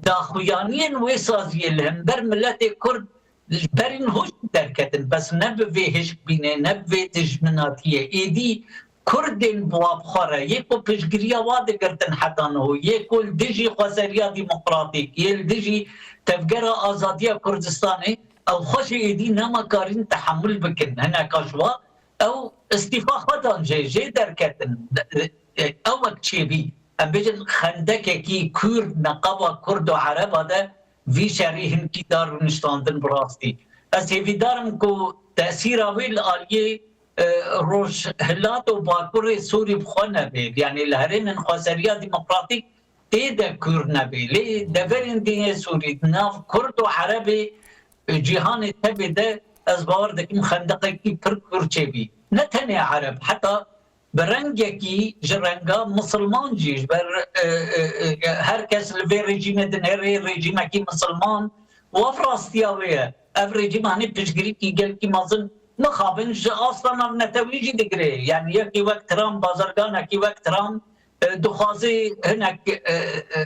daxuyaniyên wê saziyê li hember miletê Kurd berî niho jî derketin, bes ne bi vê hişkbînê, ne bi vê dijminatiyê. Êdî Kurdên bi wa bi xwe re, yê ku piştgiriya wa digirtin heta niho, yê ku li dijî xweseriya demokratîk, yê li dijî tevgera azadiya Kurdistanê, ew xwe jî êdî nema karîn tehemûl bikin. Hineka ji wa ew îstîfa xwe dan jê, jê derketin. E, ew wek çêbî, em bêjin xendekekî kûr neqeba Kurd û Ereba de vî şerî hinkî dar rûniştandin bi rastî. Ez hêvîdar im ku tesîra wê li aliyê, e, Rojhilat û Bakurê Sûrî bi xwe nebe. Yanî li herêmên xweseriya demokratîk tê de kûr nebe. Lê deverên din yê Sûrî di nav Kurd û Erebê, e, cîhanê tevê de ez bawer dikim xendeqekî pir kûr çêbî. Ne tenê Ereb, heta bi rengekî ji renga misilman jî, ji ber, e, e, e, her kes li vê rejîmê dinêrê, rejîmekî misilman, û ev rastiya wê ye. Ev rejîm hanê piştgirîkî gelkî mezin mixabin ji asta navnetewî jî digire. Yanî yekî wek Trump, bazirganekî wek Trump, e, dixwaze hinek, e, e, e,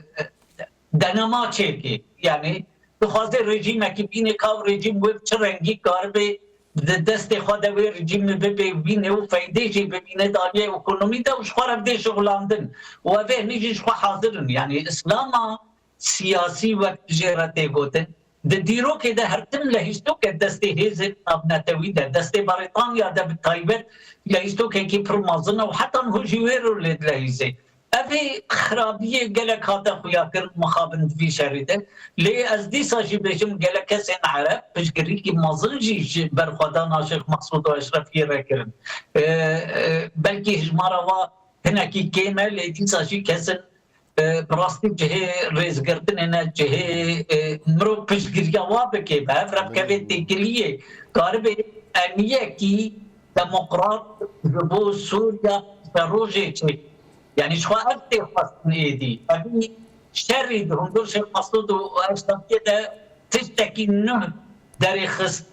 denema çêke. Yanî dixwaze rejîmekî bîne ka ew rejîm wê bi çi rengî karibe di destê xwe de wê rejîmê bibe bîne û feydê jê bibîne di aliyê ekonomî de û ji xwe re bidê şixulandin. Û ev ê hinî jî ji xwe hazir in. Yanî îslama siyasî wek jê re tê gotin. Di dîrokê de her tim lehîstoke destê hêzên navnetewî de, destê Berîtanya de bi taybet lehîstokekî pir mezin e û heta niho jî wê rolê dilehîze. Ev ê xirabiyê gelek hate xuyakirin mixabin di vî şerî de. Lê ez dîsa jî bêjim gelek kesên Ereb piştgirîkî mezin jî ji berxwedana Şêx Mexsûd û Eşrefiyê re kirin. E, e, belkî hijmara wa hinekî kêm e, lê dîsa jî kesin, e, bi rastî cihê rêzgirtinê ne, cihê, e, mirov piştgiriya wa bike, bi hev re bikeve têkiliyê, karibe eniyekî demokrat ji bo Sûriya serrojê çêke. Yanî ji xwe ev tê xwestin êdî. Evî şerî di hundir Şêx Mesûd û Eşrefiyê de tiştekî nuh derêxist,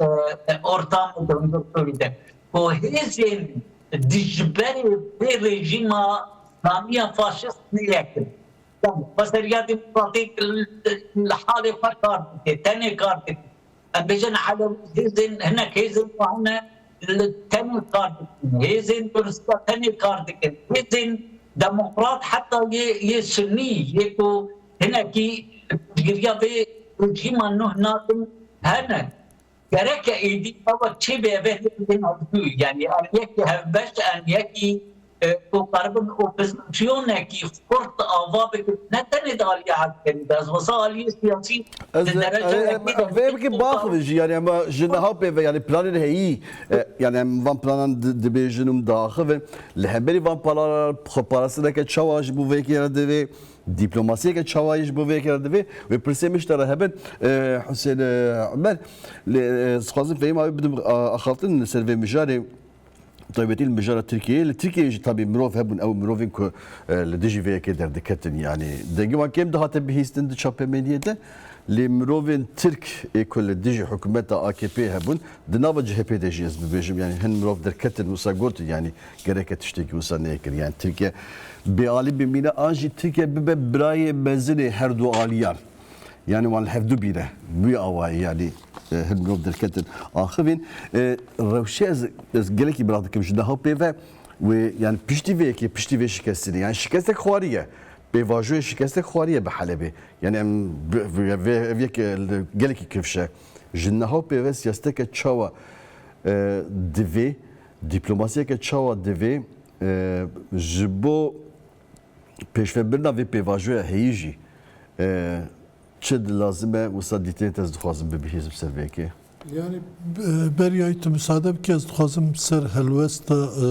e, ortamê di hundir Sûrî de. Ku hêzên dijberê vê rejîma Îslamiya faşîst ne yek in. Yanî xweseriya demokratîk li, li halê xwe kar dike, tenê kar dike. Em bêjin Elewî hêzên, hinek hêzên wan hene li tenê kar dikin. Hêzên Kurdistanê tenê kar dikin. Hêzên demokrat heta yê, yê sunî, yê ku hinekî piştgiriya vê rejîma nuh nakin hene. Gereke êdî ew çi bê, ev hêzên hevdû. Yanî em yekî hevbeş, em yekî e, ku karibin opozîsyonekî xurt ava bikin, ne tenê di aliyê hevkenî de, ez wisa aliyê siyasî Ez, di derece ez, yekê de vê bikî biaxivin jî, yanî em ji niha pê ve, yanî planên heyî, e, yanî em van planan di-, dibêjin û diaxivin. Li hemberî van planan xweparastineke çawa ji bo vê yekê re divê, dîplomasiyeke çawa ji bo vê yekê re divê, wê pirsê min ji te re hebin, e, Husên, e, Umer, lê, e, ez dixwazim Fehîm abi bidim, a, axaftin li ser vê mijarê. Taybetî li mijara Tirkiyeyê, li Tirkiyeyê jî tabî mirov hebûn, ew mirovên ku, e, li dijî vê yekê derdiketin. Yanî dengê wan kêm dihate bihîstin di çapemeniyê de. Lê mirovên Tirk ê ku li dijî hikûmeta A K P hebûn, di nava C H P de jî ez bibêjim, yanî hin mirov derketin wisa gotin, yanî gereke tiştekî wisa neyê kir. Yanî Tirkiye bêalî bimîne an jî Tirkiye bibe birayê mezin ê her du aliyan. Yanî wan li hevdu bîne. Bi wî awayî yanî, e, hin mirov derketin axivîn. E, rewşê ez, ez gelekî merak dikim ji niha pê ve wê, yanî piştî vê yekê, piştî vê şikestinê. Yanî şikestek xwariye. Pêvajoyê şikestek xwariye bi Helebê. Yanî em bi, bi, vê, ev yek, e, li gelekî kifş e. Ji niha pê ve siyaseteke çawa, e, divê, dîplomasiyeke çawa divê, e, ji bo pêşvebirina vê pêvajoya heyî jî, e, çi di lazim e, wisa dîtinê te ez dixwazim bibihîzim ser vê yekê. Yani, e, Beryayî, tu misade bike, ez dixwazim ser helwesta, e,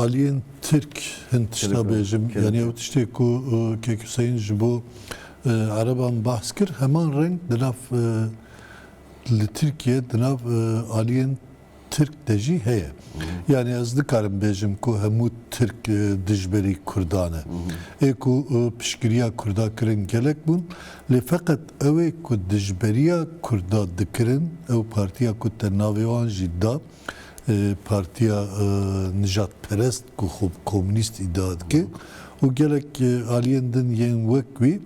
aliyên Tirk hin tişta Tirk, bêjim. Tirk. Yani ew tiştê ku, e, Kek Hüseyin ji bo, e, Ereban behs kir, heman reng di nav, e, li Tirkiye, di nav, e, aliyên Tirk de jî heye. Hı hı. Yani ez nikarim bêjim ku hemû Tirk, e, dijberî Kurdan e. Hı hı. Ê ku, e, piştgiriya Kurda kirin gelek bûn. Lê feqet ew ê ku dijberiya Kurda dikirin, ew partiya ku te navê wan jî da, e, partiya, e, nijadperest ku xwe komûnîst îdia dike, Hı hı. û gelek, e, aliyên din yên wek wî,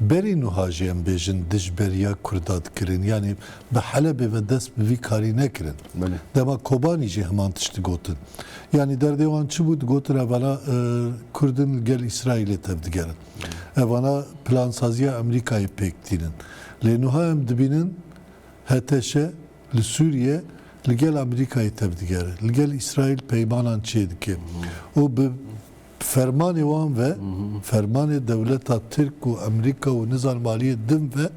berî nuha jî em bêjin dijberiya Kurda dikirin. Yanî bi Helebê ve dest bi vî karî nekirin. Belê. Dema Kobanî jî heman tişt digotin. Yanî derdê wan çi bû? Digotin evana, e, Kurdin li gel Îsraîlê tevdigerin. Evana plansaziya Amerîkayê pêk tînin. Lê nuha em dibînin H T Ş li Sûriye li gel Amerîkayê tevdigere. Li gel Îsraîl peymanan çêdike. Û bi fermanê wan ve, Hı hı. fermanê dewleta Tirk û Amerîka û nizanim aliyê din ve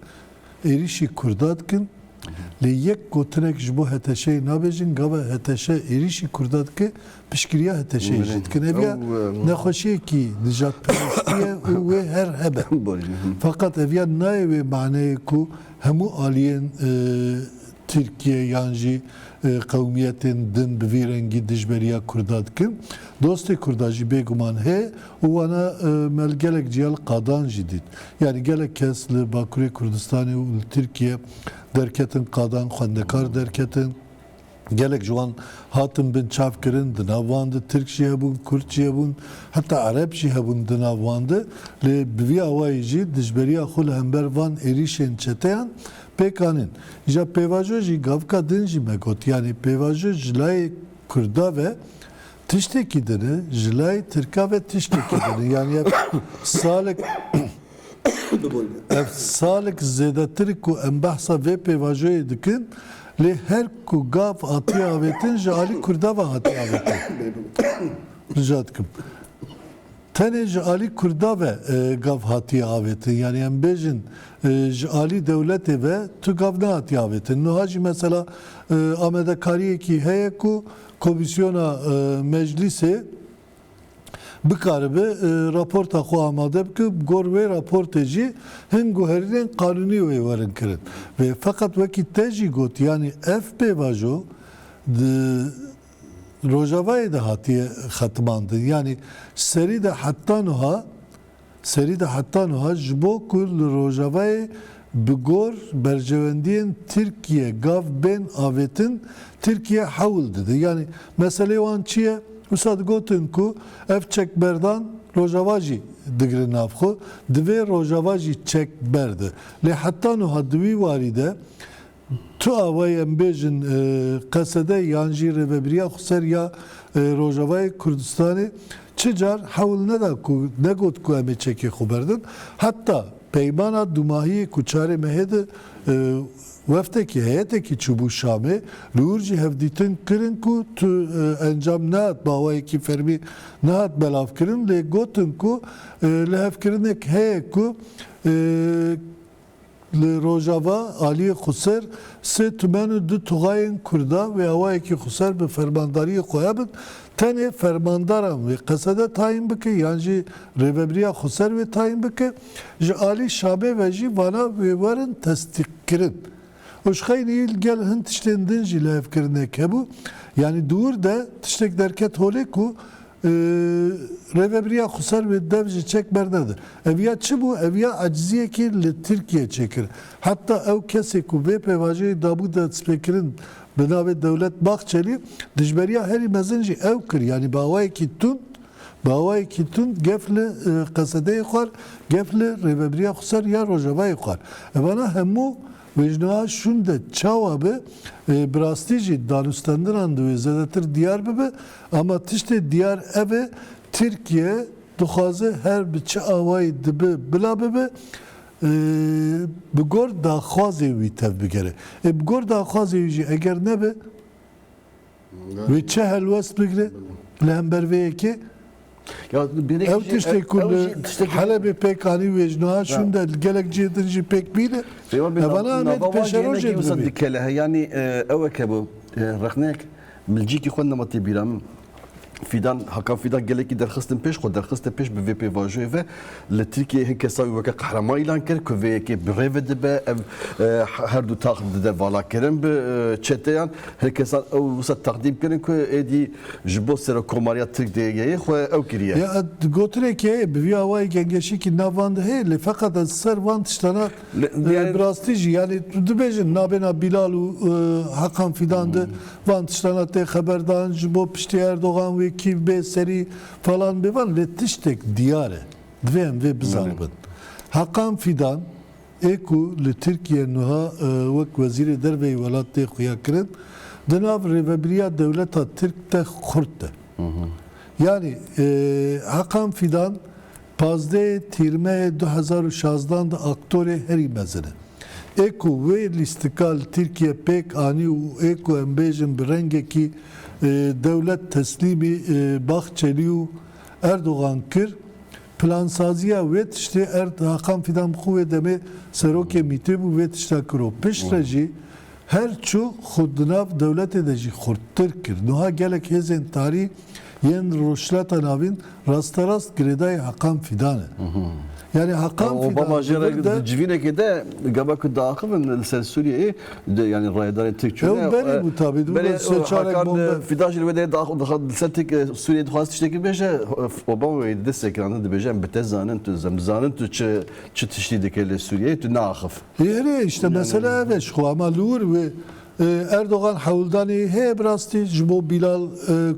êrîşî Kurda dikin. Hı hı. Lê yek gotinek ji bo H T Ş'ê nabêjin, gava H T Ş êrîşî Kurda dike, piştgiriya H T Ş'ê jî Hı hı. dikin. Ev ya Ew, e, nexweşiyekî nijadperestî ye û wê her hebe. Belê, hı hı. Feqet ev ya nayê wê maneyê ku hemû aliyên, e, Tirkiye yan jî, e, qewmiyetên din bi vî rengî dijberiya Kurda dikin. Dostê Kurda jî bêguman heye û wana, e, me li gelek ciya li qadan jî dît. Yani gelek kes li Bakurê Kurdistanê û li Tirkiye derketin qadan, xwendekar derketin. Gelek ji wan hatin binçavkirin, di nav wan de Tirk jî hebûn, Kurd jî hebûn, heta Ereb jî hebûn di nav wan de. Lê bi vî awayî jî dijberiya xwe li hember van êrîşên çeteyan pêk anîn. Îja pêvajo jî gavika din jî me got, yanî pêvajo ji layê Kurda ve tiştekî din e, ji layê Tirka ve tiştekî din e. Yanî ev salek Ev salek zêdetir ku em behsa vê pêvajoyê dikin, lê her ku gav hatiye avêtin, ji alî Kurda ve hatiye avêtin. Rica dikim. Tenê ji alî Kurda ve, e, gav hatiye avêtin. Yani em bêjin, e, ji alî dewletê ve tu gav nehatiye avêtin. Niha jî mesela, e, amadekariyekî heye ku komîsyona, e, meclîsê bikaribe, e, raporta xwe amade bike, bi gor wê raportê jî hin guherînên qanûnî wê werin kirin. Vê feqet wekî te jî got, yanî ev pêvajo di Rojavayê de hatiye xetimandin. Yanî serî de heta niha, serî de heta niha ji bo ku li Rojavayê bi gor berjewendiyên Tirkiye gav bên avêtin, Tirkiye hewl dide. Yanî meselê wan çi ye? Wisa digotin ku ev çekberdan Rojava jî digre nav xwe, divê Rojava jî çek berde. Lê heta niha di wî warî de tu awayî em bêjin, e, Q S D yan jî Rêvebiriya Xweser ya, e, Rojavayê Kurdistanê çi car hewl neda ku, negot ku em ê çekê xwe berdin. Heta peymana dumahiyê ku çarê mehê de, e, weftekî, heyetekî çûbû Şamê, li wir jî hevdîtin kirin ku tu, e, encam nehat, bi awayekî fermî nehat belavkirin, lê gotin ku, e, lihevkirinek heye ku, e, li Rojava aliyê Xweser sê tumen û du tuxayên Kurda wê awayekî Xweser bi fermandariyê xwe hebin, tenê fermandaran wê Q S D tayîn bike yan jî Rêvebiriya Xweser wê tayîn bike, ji alî Şamê ve jî vana wê werin tesdîqkirin. Û ji xeynî li gel hin tiştên din jî lihevkirinek hebû. Yanî di wir de tiştek derket holê ku, e, rêvebiriya xweser wê dev ji çek bernede. Ev ya çi bû? Ev ya aciziyekî li Tirkiye çêkir. Heta ew kesê ku vê pêvajoyê dabû destpêkirin bi navê Dewlet Bahçelî, dijberiya herî mezin jî ew kir. Yanî bi awayekî tund, bi awayekî tund gef li, e, Q S D'yê xwar, gef li rêvebiriya xweser ya Rojavayê xwar. Evana hemû wê ji niha şûnde çawa be, e, bi rastî jî danûstendinan di wê zêdetir diyar bibe, ama tiştê diyar ev e, Tirkiye dixwaze her bi çi awayî dibe bila bibe, e, bi gor daxwazê wî tev bigere. E, bi gor daxwazê wî jî eger nebe, wê çi helwest bigre li hember vê yekê? Ya, binekî Ew jî, tiştê ku ew li jî tiştekî Helebê pêk anî wê ji niha şûnde li gelek cihê din jî pêk bîne. Rêwan bê, Evana nav-, em ê nava wan jî dipêşerojê hinekî wisa bidibin. Dikele he. Yanî, e, ew eke bû, e, rexnek milcîkî xwe nema tê bîra min. Fidan, Hakan Fidan gelekî derxistin pêş, xwe derxiste pêş bi vê pêvajoyê ve. Li Tirkiyeyê hin kesa wî weke qehreman îlan kir, ku vê yekê bi rê ve dibe, ev, e, her du tax dide valakirin bi, e, çeteyan. Hin kesan ew wisa teqdîm kirin ku êdî ji bo serokkomariya Tirk D Y G'yê xwe ew kiriye. Ya, gotinekê heye, bi vî awayî gengeşîkî nav van de heye, lê feqet ez ser van tiştana, Lê, e, yani bi rastî jî, yani tu dibêjin nabêna Bilal û, e, Hakan Fidan de Hmm. van tiştana tê xeberdan, ji bo piştî Erdogan wê kî bê serî falan bê van, lê tiştek diyar e. Divê em vê bizanibin. Hakan Fidan ê ku li Tirkiye nuha, e, wek wezîrê derve yê welat tê xuya kirin, di nav rêvebiriya dewleta Tirk de xurt e. Hı hı. Yani, e, Hakan Fidan pazdehê Tîrmehê du hezar û şazdan de aktorê herî mezin e. Ê ku wê lîstika li Tirkiye pêk anî û ê ku em bêjin bi rengekî, e, dewlet teslîmî, e, Bahçelî û Erdogan kir, plansaziya wê tiştê Erd-, Hakan Fidan bi xwe wê demê serokê MÎT'ê bû, wê tişta kiro. Piştre jî her çû xwe di nav dewletê de jî xurttir kir. Niha gelek hêzên tarî yên Rojhilata Navîn rasterast girêdayî Hakan Fidan e. Hı hı. Yani Hakan Obama Fidan jê re di vir de di civînekê de gava ku diaxivin li ser Sûriyeyê de, yani rayedarên Tirk çûne. Ew berê bû tabii, di berê sê çarek Hakan bombe. Fidan jî li wê de diax-, dixa-, li ser Tirk, e, Sûriyeyê dixwaz tiştekî bêje, Obama wê dest sekiran dibêje, em bi te zanin, tu, em zanin tu çi, çi tiştî dike li Sûriyeyê, tu naaxif. Erê, işte Yani mesele ev e ji xwe, ama li wir wê, e, Erdogan hewldanê heye bi rastî ji bo Bilal, e,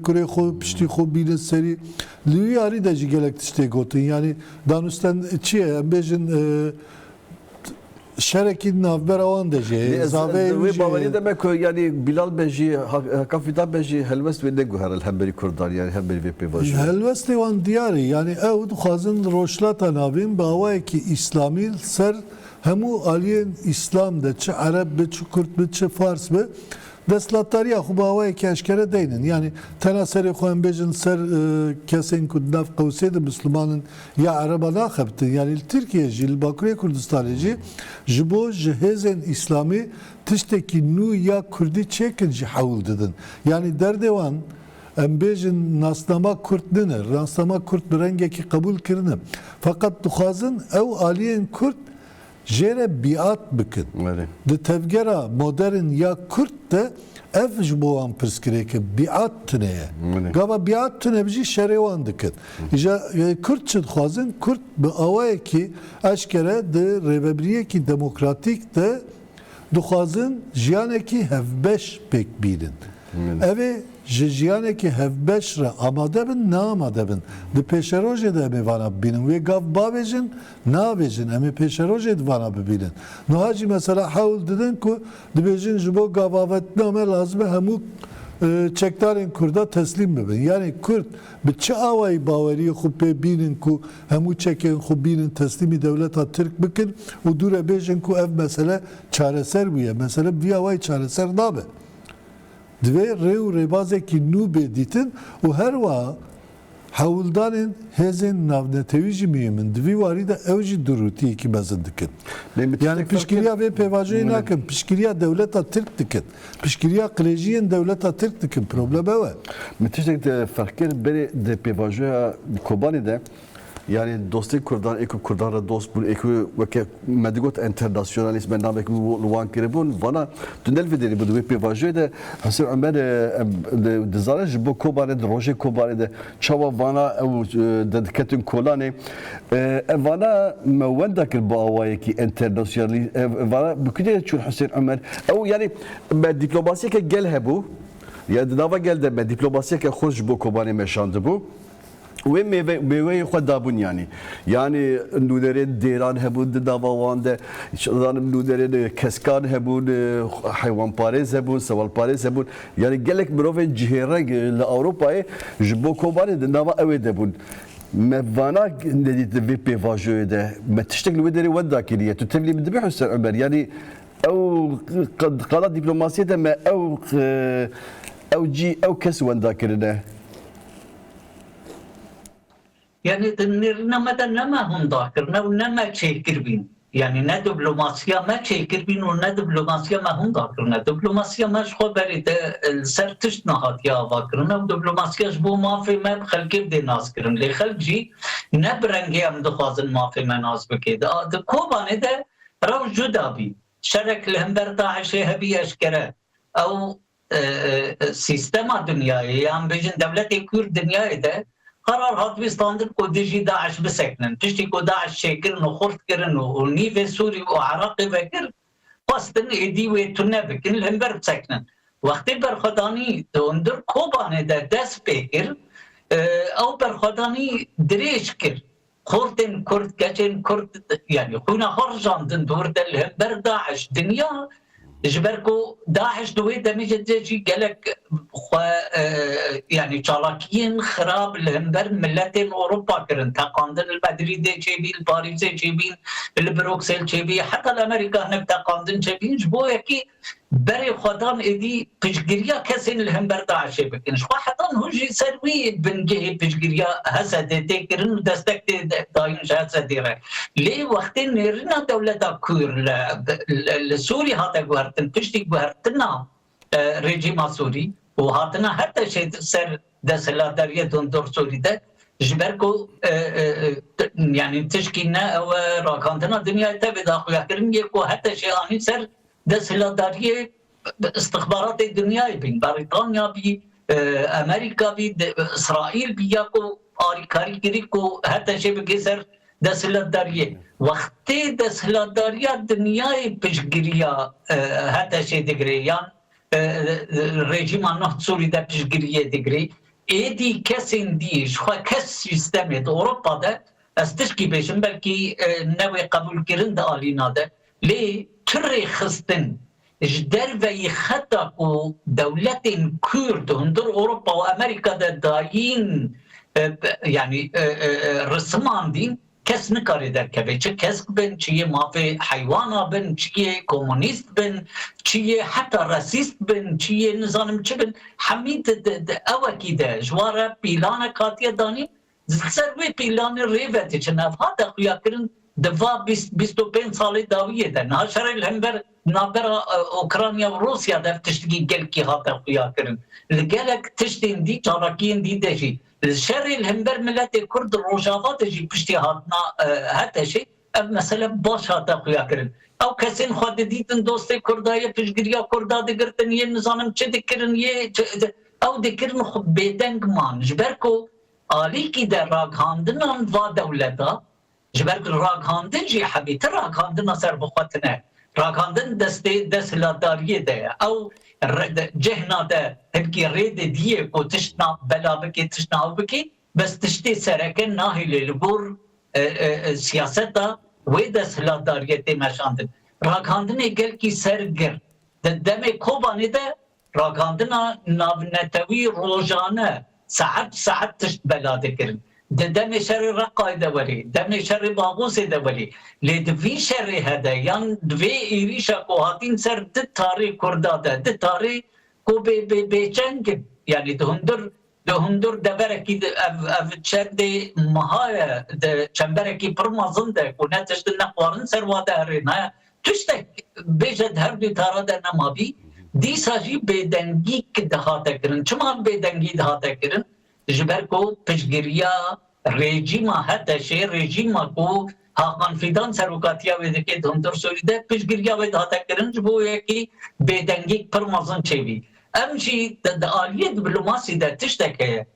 kurê xwe, piştî xwe bîne serî. Li wî yarî de jî gelek tiştê gotin. Yani danûsten çi ye? Em bêjin, e, şerekî navbera wan de jî heye. Lê ez, Zaveyê ez wî wê jî bawerî heye. De me ku yani Bilal be jî, Ha-, Hakan Fidan be jî helwest wê neguhere li hemberî Kurdan, yani hemberî vê pêvajoyê. Helwestê wan diyar e. Yani ew dixwazin Rojhilata Navîn bi awayekî îslamî li ser hemû aliyên Îslam de, çi Ereb be, çi Kurd be, çi Fars be, desthilatdariya xwe bi awayekî eşkere deynin. Yani tena serê xwe em bêjin ser, e, kesên ku di nav qewsê de Misliman in ya Ereba naxebitin. Yani li Tirkiye jî, li Bakurê Kurdistanê jî ji bo ji hêzên Îslamî tiştekî nû ya Kurdî çêkin jî hewl didin. Yani derdê wan, em bêjin nasnama Kurd nine, nasnama Kurd bi rengekî qebûl kirine. Feqet dixwazin ew aliyên Kurd jê re bîat bikin. Belê. Di tevgera modern ya Kurd de ev ji bo wan pirsgirêk e, bîat tune ye. Belê. Gava bîat tune bijî şerê wan dikin. Hı. Îja, e, Kurd çi dixwazin? Kurd bi awayekî eşkere di rêvebiriyekî demokratîk de dixwazin jiyanekî hevbeş pêk bînin. Min. Ev ê ji jiyanekî hevbeş re amade bin, neamade bin. Di pêşerojê de em ê vana bibînin. Wê gav bavêjin, navêjin. Em ê pêşerojê di vana bibînin. Niha jî mesela hewl didin ku dibêjin ji bo gavavetina me lazim e hemû, e, çekdarên Kurda teslîm bibin. Yani Kurd bi çi awayî baweriyê xwe pê bînin ku hemû çekên xwe bînin teslîmî dewleta Tirk bikin û dû re bêjin ku ev mesele çareser bûye. Mesele bi vî awayî çareser nabe. Divê rê û rêbazekî nû bê dîtin û her wiha hewldanên hêzên navnetewî jî muhîm in. Di vî warî de ew jî dûrûtiyekî mezin dikin. Lê min Yani tiştek piştgiriya kir. Vê pêvajoyê Min nakin, piştgiriya dewleta Tirk dikin. Piştgiriya qirêjiyên dewleta Tirk dikin. Problem ew e. Min tiştek de ferq kir, berê di pêvajoya Kobanê de Yani dostê Kurdan, ê ku Kurdan re dost bûn, ê ku weke me digot enternasyonalîst, me navek li wan kiribûn, vana tu ne li vê derê bû, di wê pêvajoyê de Husên Umer, e, em, di, dizane ji bo Kobanê, di rojê Kobanê de çawa vana ew, e, de diketin kolanê. E, ev vana me wenda kir bi awayekî enternasyonalî-, ev, ev vana bi ku de çûn Husên Umer. Ew yani me dîplomasiyeke gel hebû, ya di nava gel de me dîplomasiyeke xwe ji bo Kobanê meşandibû. Wê mêve-, mêweyê xwe dabûn yanî. Yanî nûnerên dêran hebûn di nava wan de, zanim nûnerên keskan hebûn, e, heywanparêz hebûn, sewalparêz hebûn. Yanî gelek mirovên cihêreng, e, li Ewropayê ji bo Kobanê di nava ew ê de bûn. Me vana nedît di vê pêvajoyê de. Me tiştek li wê derê wenda kiriye. Tu tevlî min dibî Husên Umer. Yanî ew qad-, qada dîplomasiyê de me ew, e, ew cî, ew kes wenda kirine. Yani di nêrîna me de ne me hunda kirine û ne me çêkiribîn. Yani ne diplomasiya me çêkiribîn û ne diplomasiya me hunda kirine. Diplomasiya me ji xwe berê de, e, li ser tişt nehatiye ava kirine û diplomasiya ji bo mafê me bi xelkê bidê nas kirin. Lê xelk jî ne bi rengê em dixwazin mafê me nas bike. Di, di Kobanê de rew cuda bî. Şerek li hember DAIŞê hebî eşkere. Ew e, e, sîstema dinyayê, yan bêjin dewletê Kurd dinyayê de qerar hatibî standin ku dijî DAIŞ bisekinin. Piştî ku DAIŞ çêkirin û xurt kirin û, û nîvê Sûrî û Iraqê vekir, xwestin êdî wê tune bikin, li hember bisekinin. Wextê berxwedanî di hundir Kobanê de dest pê kir, e, ew berxwedanî dirêj kir. Xortên Kurd, keçên Kurd, yanî xwîna xwe rijandin dûr de li hember DAIŞ. Dinya, ji ber ku DAIŞ di wê demê de jî gelek xwe, e, yanî çalakiyên xirab li hember miletên Ewropa kirin. Teqandin li Madrîdê çêbî, li Parîsê çêbî, li Bruksel çêbî, heta li Amerîka hinek teqandin çêbî. Ji bo yekî berê xwe dan êdî piştgiriya kesên li hember DAIŞê bikin. Ji xwe heta niho jî ser wî bingehê piştgiriya HSDê tê kirin û destek tê de-, dayîn ji HSDê re. Lê wextê nêrîna dewleta Kûr li, li, li Sûrî hate guhertin, piştî guhertina, e, rejîma Sûrî û hatina HTŞê ser desthilatdariyê di hundir Sûrî de, ji ber ku, e, e, e, t-, yanî tişkî ne ew e, ragihandina dinyayê tevê de xuyakirin yê ku HTŞê anî ser desthilatdariyê istixbaratê dinyayê bîn, Berîtanya bî, e, Amerîka bî, de, Îsraîl bî ya ku alîkarî kirî ku HTŞê bike ser desthilatdariyê. Wextê desthilatdariya dinyayê piştgiriya, e, HTŞê digire yan, e, e, rejîma Nuh Sûrî de piştgiriyê digirî, êdî kesên dî ji xwe kes sîstemê di Ewropa de, ez tişkî bêjim, belkî, e, ne wê qebûlkirin di alîna de, lê tu rêxistin ji derveyî xeta ku dewletên Kurd hundir Ewropa û Amerîka de dayîn, e, yanî, e, e, e, risimandîn, kes nikare derkeve. Çi kesk bin, çi yê mafê heywana bin, çi yê komunîst bin, çi yê heta rasîst bin, çi yê nizanim çi bin, hemî di, di, di ewekî de ji wan re pîlanek hatiye danîn. Li ser wê pîlanê rê ve diçin. Ev hate xuyakirin di va bîst, bîst û pênc salê dawiyê de. Niha şerê li hember navbera, e, Ukrayna û Rûsya de ev tiştekî gelkî hate xuyakirin. Li gelek tiştên dî, çalakiyên dî de jî. Li şerê li hember miletê Kurd di Rojava de jî piştî hatina, e, HTŞê ev mesele baş hate xuyakirin. Ew kesên xwe didîtin dostê Kurda ye, piştgiriya Kurda digirtin, yê nizanim çi dikirin, yê çi, ew dikirin xwe bêdeng man. Ji ber ku alîkî de ragihandinan va dewleta, ji ber ku ragihandin jî hebî, ti ragihandina serbixwe tine. Ragihandin destê desthilatdariyê de ye. Ew re-, de, cihna de hevkî rê de diyê ku tiştna bela bikê, tiştna ew bikê, bes tiştê sereke nahêlê li gor, e, e, e, siyaseta wê desthilatdariyê tê meşandin. Ragihandinê gelkî sergir. Di demê Kobanê de ragihandina navnetewî rojane saet saet tişt bela dikirin. Di demê şerê Reqayê de welê, demê şerê Baxûsê de welê. Lê di vî şerê hede yan di vê êrîşa ku hatîn ser di tarê Kurda de, di tarê ku bê, bê, bêçeng in, yanî di hundir, di hundir deverekî de ev, ev çendê meha ye, di çemberekî pir mezin de ku ne tiştin ne xwarin ser wa de herê, ne tiştek bêje di her du tara de nemabî, dîsa jî bêdengî dihate kirin. Çima bêdengî dihate kirin? Ji ber ku piştgiriya rejîma HTŞ'ê, rejîma ku Hakan Fidan serokatiya wê dike di hundir Sûrî de, piştgiriya wê dihate kirin, ji bo yekî bêdengî pir mezin çêbî. Em jî di, di aliyê diplomasî de tiştek heye.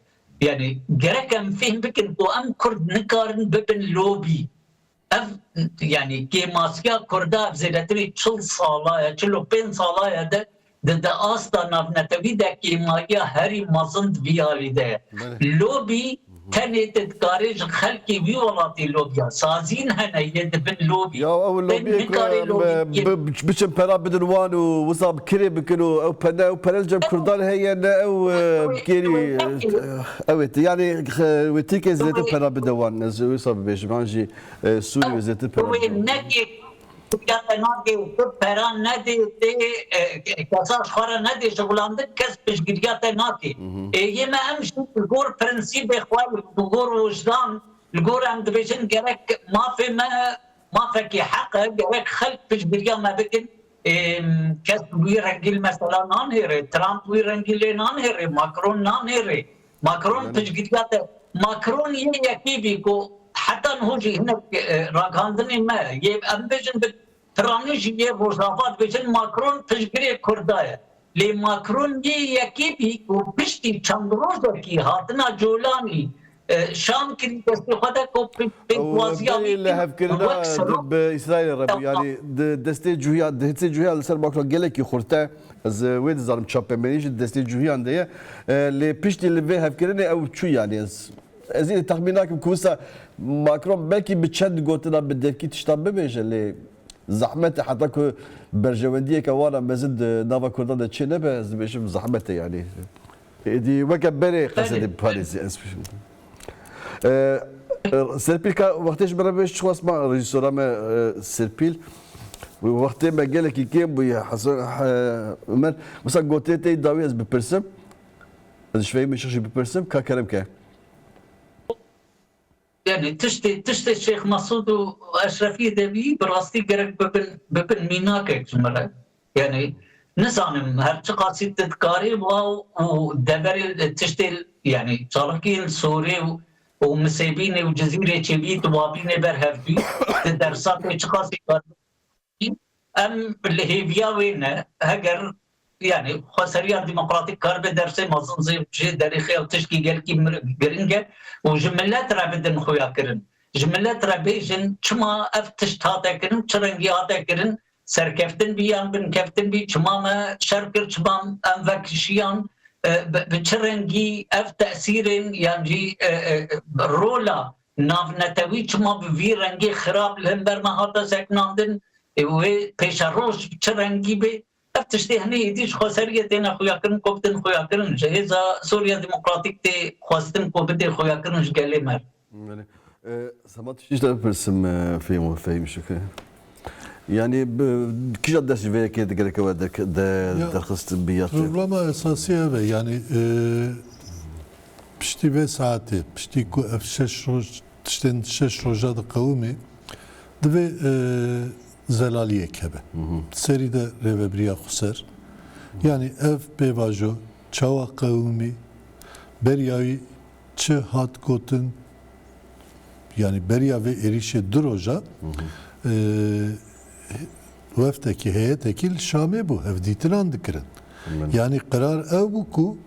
Yani gerek em fêm bikin ku em Kurd nikarin bibin lobî. Ev, yani kêmasiya Kurda ev zêdetirî çil sala ye, çil û pênc sala ye de di, di asta navnetewî de kêmariya herî mezin di vî alî de ye. Belê. Lobî tenê te dikarê ji xelkê wî welatî lobiya. Sazîn hene yê dibin lobî. Ya ew Te lobiyê ku nikare em, lobî e, bikî. bi-, biçin pera bidin wan û wisa bi kirê bikin û ew pene, ew pere li cem Kurdan heye ne ew, e, Ew ê, bikêrî, ew ê, e, ew ê te. Yani, e, wê Tirkiye zêdetir pera bide wan. Ez wisa bibêjim. An jî, e, Sûrî wê zêdetir pera bide wan. Wê nekê piştgiriya te nake, tu pera nedê, tê, e, kesa ji xwe re nedê jixulandin, kes piştgiriya te nake. Ê, yê me em jî li gor prensîbê xwe, li gor wijdan, li gor em dibêjin gerek mafê me, mafekî heq e, gerek xelk piştgiriya me bikin. Ê, kes wî rengî li mesela nanhêre, Trump wî rengî lê nanhêre, Macron nanhêre. Macron piştgiriya te, Macron yê yekê bî ku heta niho jî hinek, e, ragihandinê me, yê em bêjin bi piranî jî yê Rojava dibêjin Macron piştgirê Kurda ye. Lê Macron yê yekê bî ku piştî çend rojekî hatina Colanî, e, şan kirî destê xwe de ku pê-, Ew pêkwaziya wî berê li hevkirina wek serok bi Îsraîlê re bû. Yanî di destê cuhiya, di hêzê cuhiya li ser Macron gelekî xurt e. Ez, e, wê dizanim çapemenî jî di destê cuhiyan de ye. E, lê piştî li vê hevkirinê ew çû yanî ez, ez ê texmîn nakim ku wisa Macron belkî bi çend gotina bi devkî tiştan bibêje lê zehmet e heta ku berjewendiyeke wana mezin di nava Kurdan de çê nebe, ez dibêjim zehmet e yanî. Êdî weke berê qesedê biparêzî ez bêjim. E, e, Serpîl ka wextê ji min re bêj çi xwest ma rejîsora me, e, Serpîl. Wextê me gelekî kêm bûye. Hesen, e, Ömer, mesela gotê te dawî ez bipirsim. Ez ji Fehîm Işık jî bipirsim. Ka kerem ke. Yani tiştê, tiştê Şêx Mesûd û Eşrefiyê de bî, bi rastî gerek bibin, bibin mînakek ji min re. Yani nizanim her çiqasî tu dikarî wa û deverê tiştê, yani çalakiyên Sûrê û, û Misêbînê û Cizîrê çêbî tu wabînê ber hevdû, di dersa tê çiqasî kar Em li hêviya wê ne, heger, yani, xweseriya demokratîk karibe dersê mezin zê jê derê xeyal tişkî gelkî mir-, giring e û ji milet re bidin xuya kirin. Ji milet re bêjin, çima ev tişt hate kirin, çi rengî hate kirin, serkeftin bî yan binkeftin bî, çima me şer kir, çima em vekişiyan, e, bi, bi çi rengî ev tesîrên, yan jî, e, e, rola navnetewî çima bi vî rengî xirab li hember me hate sekinandin, ê, wê pêşeroj bi çi rengî bê? Ev tiştê hinê êdî ji xweseriyê têne xuyakirin, ku bidin xuyakirin. Ji Hêza Sûriya Demokratîk tê xwestin ku bidê xuyakirin ji gelê me re. Belê. E, Sema tiştî ji te bipirsim, e, Fehîm û Fehîm Şikir. Yanî bi, kîja dest ji vê yekê digereke we derke-, de-, Ya, derxist bi ya te? Problema esasî ev e. Yanî, e, piştî vê saetê, piştî ku ev şeş roj, tiştên şeş roja diqewimê, divê, e, zelaliyek hebe. Serî de rêvebiriya xweser. Yanî ev pêvajo çawa qewimî, beriya wî çi hat gotin, yanî beriya vê êrîşê du roja, e, wefdekî, heyetekî li Şamê bû, hevdîtinan dikirin. Yanî qirar ew bû ku,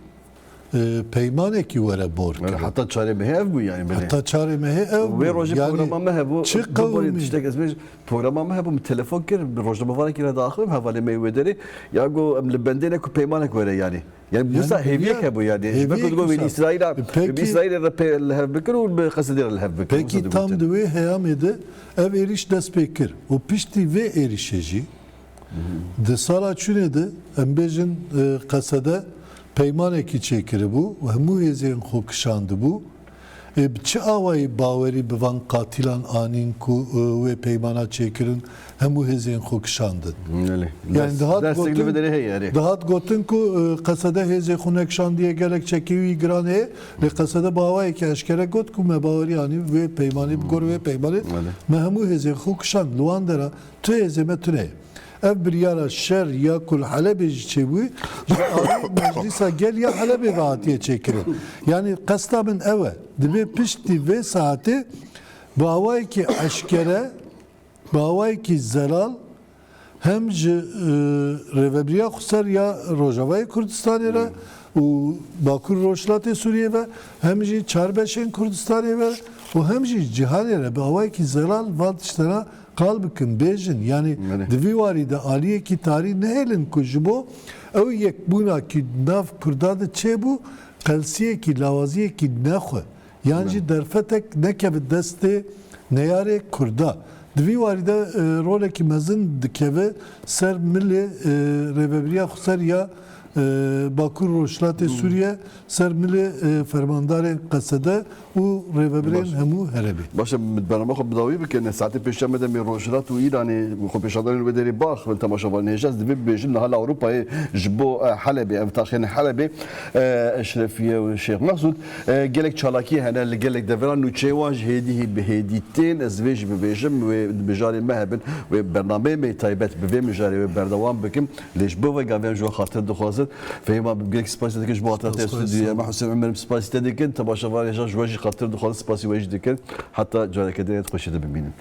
e, peymanekî were bor kirin. Heta çarê mehê ev bû yanî, belê. Heta çarê mehê ew bû. Wê rojê programa me hebû, çi qewimî? Tiştek ez bêjim, programa me hebû, min telefon kir, bi rojnamevarekî re diaxivim, hevalê me yê wê derê, ya go em li bendê ne ku peymanek were yanî. Yani, yani wisa hêviyek hebû yani. Ji ber ku digot wê Îsraîla, bi Îsraîlê re pê li hev bikir û bi Qesedê re li hev bikir. Pekî tam di wê heyamê de ev êrîş dest pê kir û piştî vê êrîşê jî di sala çûnê de em bêjin, e, Qesede peymanekî çêkiribû û hemû hêzên xwe kişandibû. Ê, bi çi awayî bawerî bi van qatîlan anîn ku, e, wê peymana çêkirin, hemû hêzên xwe kişandin? Belê. Yani dihat gotin, dihat gotin ku, e, Qesede hêzê xwe nekişandiye, gelek çekê wî giran heye, lê Qesede bi awayekî eşkere got ku me bawerî anî vê peymanê, bi gor vê peymanê me hemû hêzên xwe kişand. Li wan dera tu hêzê me tune ye. Ev biryara şer ya ku li Helebê jî çêbûyî, ji alî Meclîsa Gel ya Helebê ve hatiye çêkirin. Yanî qesta min ew e. Divê piştî vê saetê bi awayekî eşkere, bi awayekî zelal hem ji, e, Rêvebiriya Xweser ya Rojavayê Kurdistanê re û Bakur Rojhilatê Sûriyê ve, hem jî çar beşên Kurdistanê ve û hem jî cîhanê re bi awayekî zelal van tiştena qal bikin, bêjin. Yanî Belê. Di vî warî de aliyekî tarî nehêlin ku ji bo ew yekbûna ki nav Kurda de çêbû, qelsiyekî, lawaziyekî nexwe. Yan jî Belê. Derfetek nekeve destê neyarê Kurda. Di vî warî de, e, rolekî mezin dikeve ser milê, e, Rêvebiriya Xweser ya, e, Bakur Rojhilatê Sûriye, ser milê, e, fermandarên Qesede û rêvebirên Baş. Hemû Helebê. Baş e, bernama xwe bi dawî bikin. Saetê pêşiya me demê Rojhilat û Îranê xwepêşandanên wê derê baxivin temaşevanên hêja. Ez divê bibêjim niha li Ewropayê ji bo, e, Helebê, ev taxên Helebê, e, Eşrefiye û Şêx Mehsûd, e, gelek çalakiyê hene li gelek devera nûçeyê wan ji hêdî hî bi hêdî tên. Ez vê jî bibêjim, wê mijarê me hebin, wê bernameyê me taybet bi vê mijarê wê berdewam bikim. Lê ji bo vê gavê em ji we xatir dixwazin. Fehîm abi, gelek spasî te dikin ji bo hatira te Spas, studyoya sağ me. Ol. Husên Umer, spasî te dikin. Temaşevanê hêja ji we jî xatir dixwazin, spasî we jî dikin. Heta careke din, xweşiyê te bimînin.